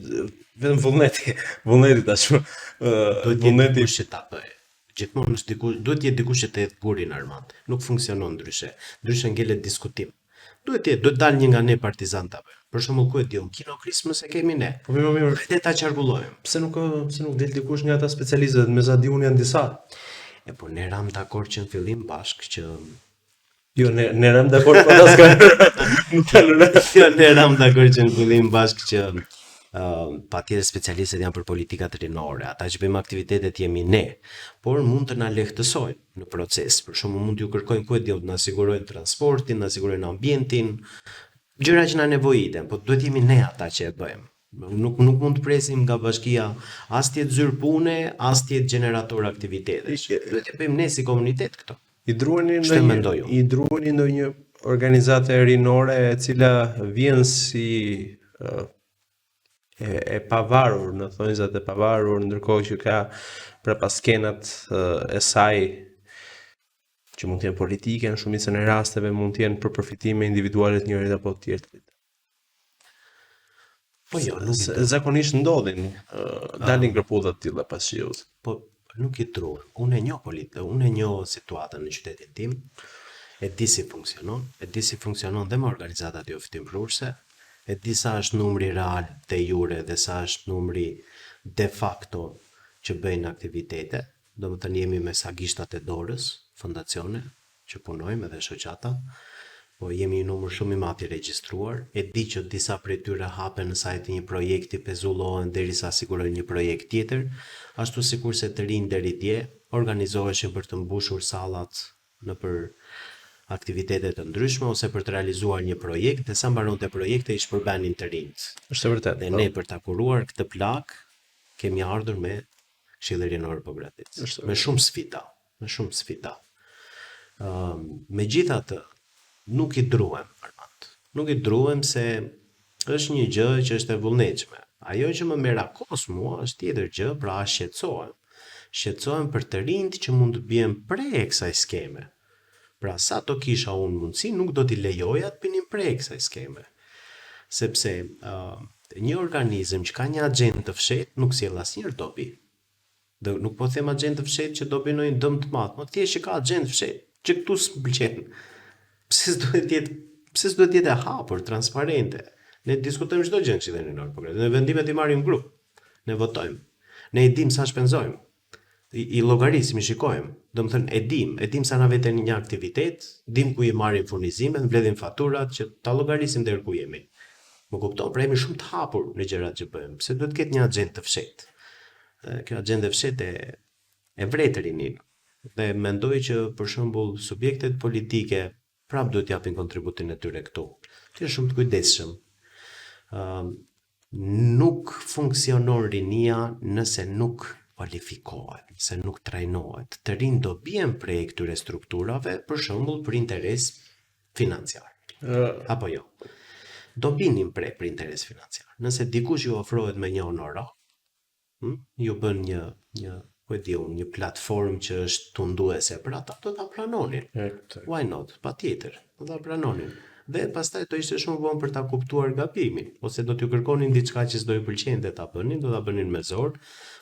vetëm vullneti, vullneti tashmë. Duhet të jetë dikush që ta bëjë. Gjithmonë është dikush, duhet të jetë dikush që të hedhë gurin Armand. Nuk funksionon ndryshe. Ndryshe ngelet diskutim. Duhet të jetë, duhet dalë një nga ne partizan ta bëjë. Për shembull, ku e di unë, Kino Christmas e kemi ne. Po mirë, mirë. Hajde ta qarkullojmë. Pse nuk pse nuk del dikush nga ata specialistët, me sa di unë janë disa. E po ne ramë dakord që në fillim bashkë që Jo, ne ne ramë dakord po ata s'kanë. Nuk kanë rënë. Jo, ne ramë dakord që në fillim bashkë që uh, patjetër specialistët janë për politikat rinore, ata që bëjmë aktivitetet jemi ne, por mund të na lehtësojnë në proces. Për shembull, mund t'ju kërkojnë ku e di unë, të na sigurojnë transportin, na sigurojnë ambientin, gjëra që na nevojiten, po duhet jemi ne ata që e bëjmë. Nuk nuk mund të presim nga bashkia as të jetë zyrë pune, as të jetë gjenerator aktivitetesh. Duhet të bëjmë ne si komunitet këto. I druheni ndonjë i druheni ndonjë organizate rinore e cila vjen si e, e pavarur, në thonjëzat e pavarur, ndërkohë që ka prapaskenat e saj. që mund të jenë politike në shumicën e rasteve, mund të jenë për përfitime individuale të njërit apo të tjetrit. Po jo, nuk i Zakonisht ndodhin, uh, dalin kërpudha të tilla pas shiut. Po nuk i druhem. Unë e njoh polit, unë e njoh situatën në qytetin tim, e di si funksionon, e di si funksionon dhe me organizatat jo fitimprurëse, e di sa është numri real de jure dhe sa është numri de facto që bëjnë aktivitete. Domethënë jemi me sa gishtat e dorës, fondacione që punojmë edhe shoqata, po jemi një numër shumë i madh i regjistruar, e di që disa prej tyre hapen në sajë të një projekti, pezullohen derisa sigurojnë një projekt tjetër, ashtu sikurse të rinj deri dje organizoheshin për të mbushur sallat nëpër aktivitete të ndryshme ose për të realizuar një projekt dhe sa mbaronte projekti i shpërbenin të rinjtë. Është e vërtetë. Dhe ne për ta kuruar këtë plagë kemi ardhur me Këshillin Rinor Pogradec. Me shumë sfida, me shumë sfida. Ëm megjithatë, nuk i druhem Armand. Nuk i druhem se është një gjë që është e vullnetshme. Ajo që më merakos mua është tjetër gjë, pra shqetësohem. Shqetësohem për të rinjtë që mund të bien pre e kësaj skeme. Pra sa do kisha unë mundësi, nuk do t'i lejoja të binin pre e kësaj skeme. Sepse uh, një organizëm që ka një agjendë të fshehtë nuk sjell asnjëherë dobi. Dhe nuk po them agjendë të fshehtë që do bëjë ndonjë dëm të madh, po thjesht që ka agjendë të fshehtë, që këtu s'më pëlqen. Pse s'duhet të jetë, pse s'duhet të jetë e hapur, transparente? Ne diskutojmë çdo gjë në Këshillin Rinor Pogradec. Ne vendimet i marrim grup. Ne votojmë. Ne e dim sa shpenzojmë. I, i llogarisim, i shikojmë. Domethënë e dim, e dim sa na vete një aktivitet, dim ku i marrim furnizimet, mbledhim faturat që ta llogarisim deri ku jemi. Më kupton? Pra jemi shumë të hapur në gjërat që bëjmë. Pse duhet të ketë një agjendë të fshehtë? Dhe kjo agjendë e fshehtë e e vret rininë. Dhe mendoj që për shembull subjektet politike prap duhet të japin kontributin e tyre këtu. Të jenë shumë të kujdesshëm. Ëm nuk funksionon rinia nëse nuk kualifikohet, nëse nuk trajnohet. Të rinj do bien pre e këtyre strukturave, për shembull për interes financiar. Apo jo. Do binin pre për interes financiar. Nëse dikush ju ofrohet me një honorar, hm, ju bën një një ku e di unë, një platformë që është tunduese për ata, do ta pranonin. Why not? Patjetër, do ta pranonin. Dhe pastaj do ishte shumë vonë për ta kuptuar gabimin, ose do t'ju kërkonin diçka që s'do ju pëlqente ta bënin, do ta bënin me zor.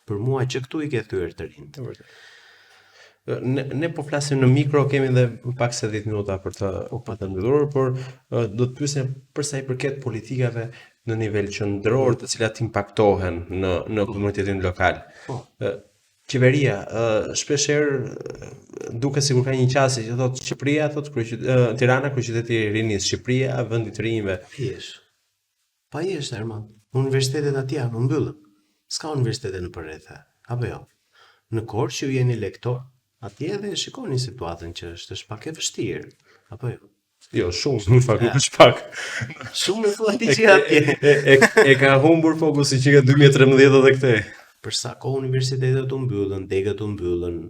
Për mua që këtu i ke thyer të rinjtë. Vërtet. Ne, ne po flasim në mikro, kemi edhe pak se 10 minuta për të për të mbyllur, por do të pyesim për sa i përket politikave në nivel qendror, të cilat impaktohen në në komunitetin lokal. Po. Qeveria shpesh herë duket sikur ka një qasje që thotë Shqipëria, thotë kryeqytet Tirana kryeqyteti i rinisë, Shqipëria vendi i të rinjve. Pjesh. Pa jesh, Armand. Universitetet atje janë, u mbyllën. S'ka universitete nëpër rrethe, apo jo? Në Korçë ju jeni lektor, atje edhe e shikoni situatën që është, është pak e vështirë, apo jo? Jo, shumë, në fakt, nuk është pak. Shumë e thua ti që atje. E, e, e ka humbur fokusi që nga 2013 dhe këtej. Për sa kohë universitetet u mbyllën, degët u mbyllën,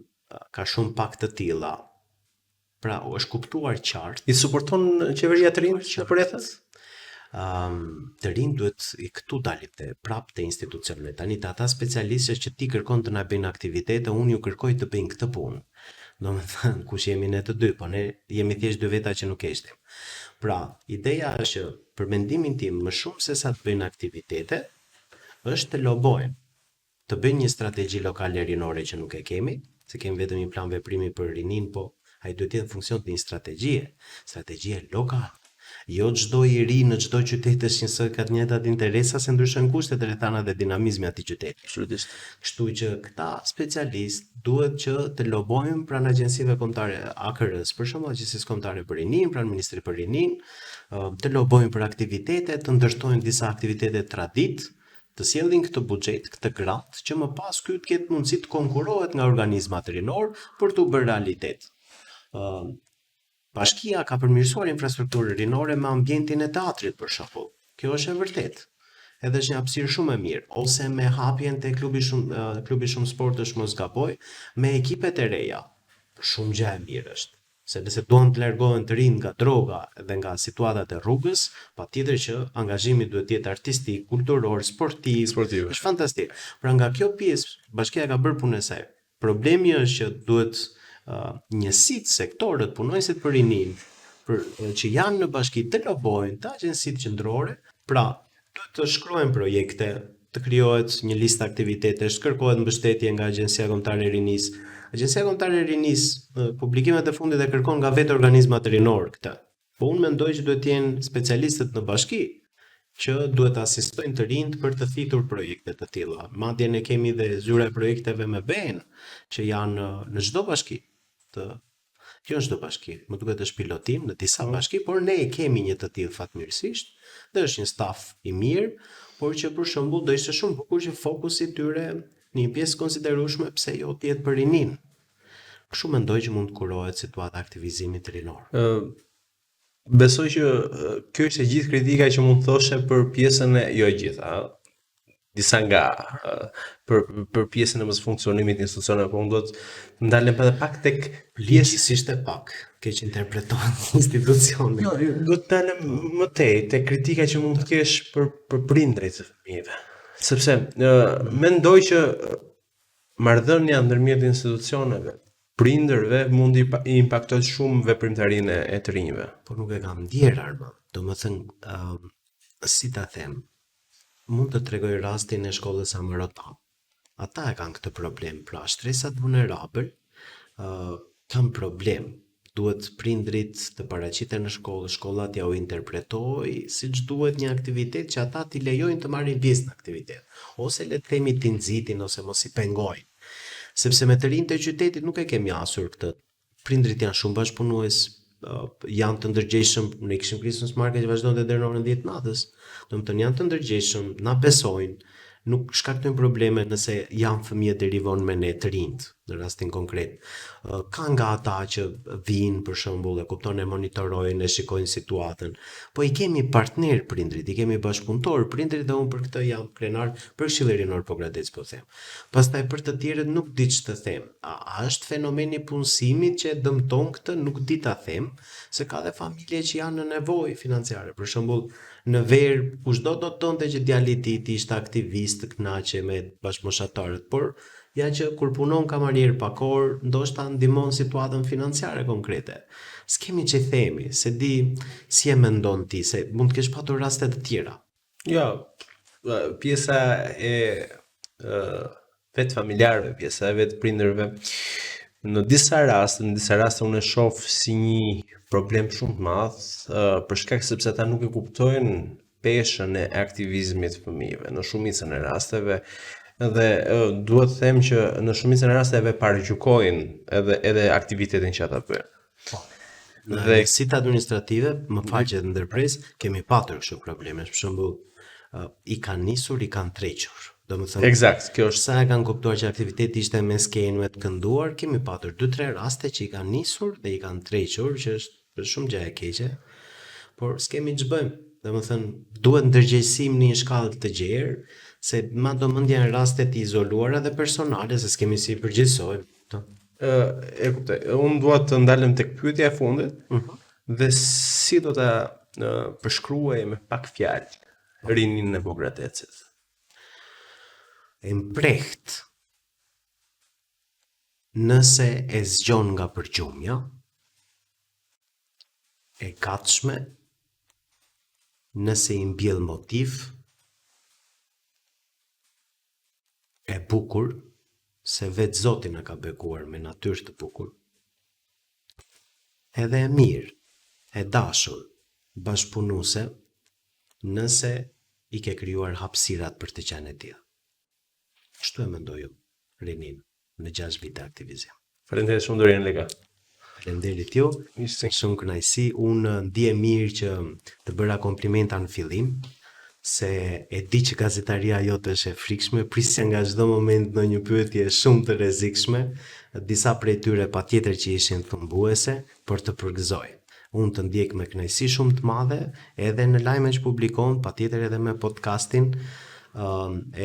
ka shumë pak të tilla. Pra, është kuptuar qartë. I suporton qeveria të rinjtë nëpër rrethe? Um, të rinj duhet i këtu dalim te prap te institucionet. Tani te ata specialistë që ti kërkon të na bëjnë aktivitete, unë ju kërkoj të bëjnë këtë punë. Domethënë, kush jemi ne të dy, po ne jemi thjesht dy veta që nuk heshtim. Pra, ideja është që për mendimin tim, më shumë se sa të bëjnë aktivitete, është të lobojnë, të bëjnë një strategji lokale rinore që nuk e kemi, se kemi vetëm një plan veprimi për rinin, po ai duhet të jetë në funksion të një strategjie, strategjie lokale. Jo çdo i ri në çdo qytet është njësoj ka të njëjtat interesa se ndryshojnë kushtet, rrethanat dhe dinamizmi i atij qyteti. Absolutisht. Kështu që këta specialistë duhet që të lobojnë pranë agjencive kombëtare AKR-s, për shembull Agjencisë Kombëtare për Rininë, pranë Ministrisë për Rininë, të lobojnë për aktivitete, të ndërtojnë disa aktivitete traditë, të sjellin këtë buxhet, këtë grant, që më pas ky të ketë mundësi të konkurrohet nga organizmat rinor për t'u bërë realitet. Bashkia ka përmirësuar infrastrukturën rinore me ambientin e teatrit për shembull. Kjo është e vërtetë. Edhe është një hapësirë shumë e mirë, ose me hapjen te klubi shumë klubi shumë sportësh mos gaboj, me ekipet e reja. Shumë gjë e mirë është. Se nëse duan të largohen të rinj nga droga dhe nga situatat e rrugës, patjetër që angazhimi duhet të jetë artistik, kulturor, sportiv. Sportiv. Është fantastik. Pra nga kjo pjesë bashkia ka bërë punën e saj. Problemi është që duhet Njësitë, sektorët, punonjësit për rininë, për që janë në bashki të lobojnë te agjencitë qendrore, pra duhet të shkruhen projekte, të krijohet një listë aktivitetesh, të kërkohet mbështetje nga Agjencia Kombëtare e Rinisë. Agjencia Kombëtare e Rinisë në publikimet e fundit e kërkon nga vetë organizmat rinorë këtë. Po unë mendoj që duhet të jenë specialistët në bashki që duhet të asistojnë të rinjtë për të thithur projekte të tilla. Madje ne kemi dhe zyra e projekteve me BE-n që janë në çdo bashki të jo në çdo bashki, më duket është pilotim në disa mm. bashki, por ne e kemi një të tillë fatmirësisht dhe është një staf i mirë, por që për shembull do ishte shumë bukur që fokusi i tyre në një pjesë konsiderueshme pse jo të jetë për rininë. Kështu mendoj që mund të kurohet situata e aktivizimit rinor. Ë besoj që kjo ishte gjithë kritika që mund të thoshe për pjesën e jo e gjitha, disa nga për për pjesën e mosfunksionimit të institucioneve, por unë do të ndalem edhe pak tek pjesa s'ishte pak, keqinterpretohet institucioni. Jo, jo, do të ndalem më tej tek kritika që mund të kesh për për prindërit e fëmijëve. Sepse ë mendoj që marrëdhënia ndërmjet institucioneve, prindërve mund të impaktojë shumë veprimtarinë e të rinjve. Po nuk e kam ndjerë Armand. Domethënë, uh, si ta them, mund të tregoj rastin e shkollës Amaro Tamo. Ata e kanë këtë problem, pra shtresat vulnerabël uh, kanë problem. Duhet prindrit të paraqiten në shkollë, shkolla t'jua interpretojë siç duhet një aktivitet që ata t'i lejojnë të marrin pjesë në aktivitet, ose le të themi t'i nxitin ose mos i pengojnë. Sepse me të rinjtë e qytetit nuk e kemi hasur këtë. Prindrit janë shumë bashkëpunues, janë të ndërgjegjshëm, ne kishim Christmas market që vazhdonte deri në orën 10 të natës. Domethënë janë të ndërgjegjshëm, na besojnë, nuk shkaktojnë probleme nëse janë fëmijët deri vonë me ne të rinjtë, në rastin konkret. Ka nga ata që vijnë për shembull, e kupton, e monitorojnë, e shikojnë situatën. Po i kemi partner prindrit, i kemi bashkëpunëtor prindrit dhe unë për këtë jam krenar për Këshillin Rinor Pogradec po them. Pastaj për të tjerët nuk di ç'të them. A, a është fenomeni i punësimit që e dëmton këtë, nuk di ta them, se ka dhe familje që janë në nevojë financiare. Për shembull, në verë kushdo do të donte që djali i tij të ishte aktivist, të kënaqej me bashkëmoshatarët, por ja që kur punon kamarier pak orë, ndoshta ndihmon situatën financiare konkrete. S'kemi ç'i themi, s'e di si e mendon ti, se mund të kesh patur raste të tjera. Jo, pjesa e vetë familjarëve, pjesa e vetë prindërve, në disa raste, në disa raste unë e shoh si një problem shumë të madh, për shkak sepse ata nuk e kuptojnë peshën e aktivizmit të fëmijëve në shumicën e rasteve dhe duhet të them që në shumicën e rasteve paragjykojnë edhe edhe aktivitetin që ata bëjnë. Po. Në dhe njësitë administrative, më fal që të ndërpres, kemi patur kështu probleme. Për shembull, i kanë nisur, i kanë tërhequr. Domethënë, Eksakt, kjo është. Sa e kanë kuptuar që aktiviteti ishte me skenë, me të kënduar, kemi patur 2-3 raste që i kanë nisur dhe i kanë tërhequr, që është shumë gjë e keqe. Por s'kemi ç'bëjmë. Domethënë, duhet ndërgjegjësim në një shkallë të gjerë, se ma do mendja janë raste të izoluara dhe personale, se s'kemi si i përgjithësojmë. Ë, e kuptoj. Unë dua të ndalem tek pyetja e fundit. Uh mhm. -huh. Dhe si do ta përshkruaje me pak fjalë rininë e Pogradecit? E mprehtë. Nëse e zgjon nga përgjumja, e gatshme, nëse i mbjell motiv, E bukur, se vetë Zoti na ka bekuar me natyrë të bukur. Edhe e mirë, e dashur, bashkëpunuese, nëse i ke krijuar hapësirat për të qenë e tillë. Kështu e mendoj unë rininë në 6 vite aktivizim. Faleminderit shumë Dorian Leka. Faleminderit ju. Ishte shumë kënaqësi. Unë ndihem mirë që të bëra komplimenta në fillim, se e di që gazetaria jote është e frikshme, prisja nga çdo moment ndonjë pyetje shumë të rrezikshme, disa prej tyre patjetër që ishin thumbuese, por të përgëzoj. Unë të ndjek me kënaqësi shumë të madhe, edhe në lajmet që publikon, patjetër edhe me podcastin,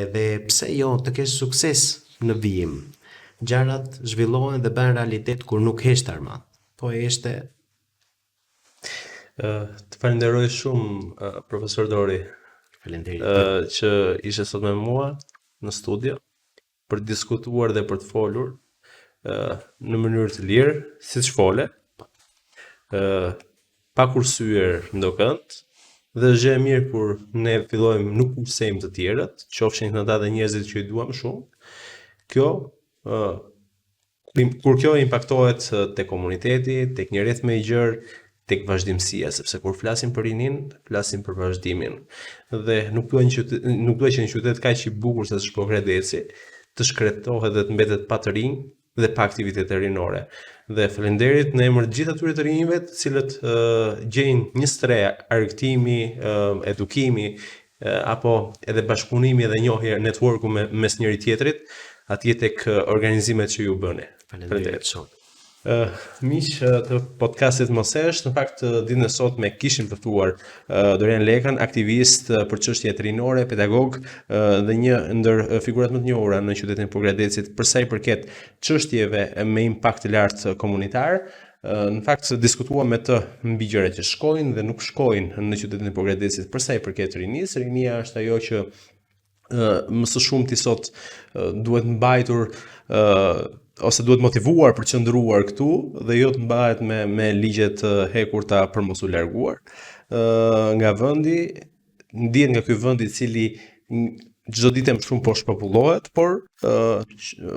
edhe pse jo të kesh sukses në vijim. Gjërat zhvillohen dhe bëhen realitet kur nuk hesht Armand. Po heshte Të falenderoj shumë profesor Dori. Faleminderit. Që ishe sot me mua në studio për të diskutuar dhe për të folur. në mënyrë të lirë, siç fole, ë pa kursyer ndokënd, dhe është gjë e mirë kur ne fillojmë nuk kursejmë të tjerët, qofshin ata dhe njerëzit që i duam shumë. Kjo ë kur kjo impaktohet te komuniteti, tek një rreth më i gjerë, tek vazhdimësia, sepse kur flasim për rinin, flasim për vazhdimin. Dhe nuk dua një qytet, nuk dua që një qytet kaq i bukur sa është Pogradeci të shkretohet dhe të mbetet pa të rinj dhe pa aktivitete rinore. Dhe faleminderit në emër të gjithë atyre të rinjve, të cilët uh, gjejnë një strehë argëtimi, uh, edukimi uh, apo edhe bashkëpunimi edhe njohje networku me mes njëri tjetrit atje tek organizimet që ju bëni. Faleminderit shumë. Uh, miq të podcastit Mos Hesht, në fakt ditën e sotme kishim të ftuar uh, Dorian Lekën, aktivist uh, për çështjet rinore, pedagog uh, dhe një ndër figurat më të njohura në qytetin e Pogradecit për sa i përket çështjeve me impakt të lartë komunitar. Uh, në fakt diskutuam me të mbi gjërat që shkojnë dhe nuk shkojnë në qytetin e Pogradecit për sa i përket rinisë. Rinia është ajo që më së shumti sot duhet mbajtur ose duhet motivuar për të qëndruar këtu dhe jo të mbahet me me ligje të hekurta për mos u larguar nga vendi, ndihet nga ky vend i cili çdo ditë më shumë po shpopullohet, por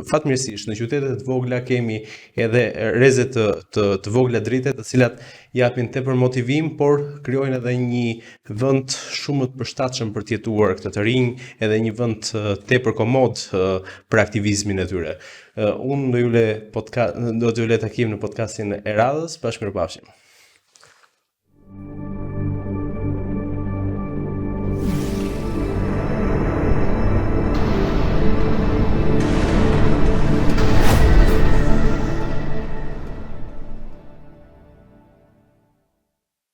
fatmirësisht në qytete të vogla kemi edhe rreze të të, të vogla drite të cilat japin tepër motivim, por krijojnë edhe një vend shumë më të përshtatshëm për të jetuar këta të rinj, edhe një vend tepër komod për aktivizmin e tyre. Unë do ju le podcast do t'ju le takim në podcastin e radhës, bashkë mirupafshim.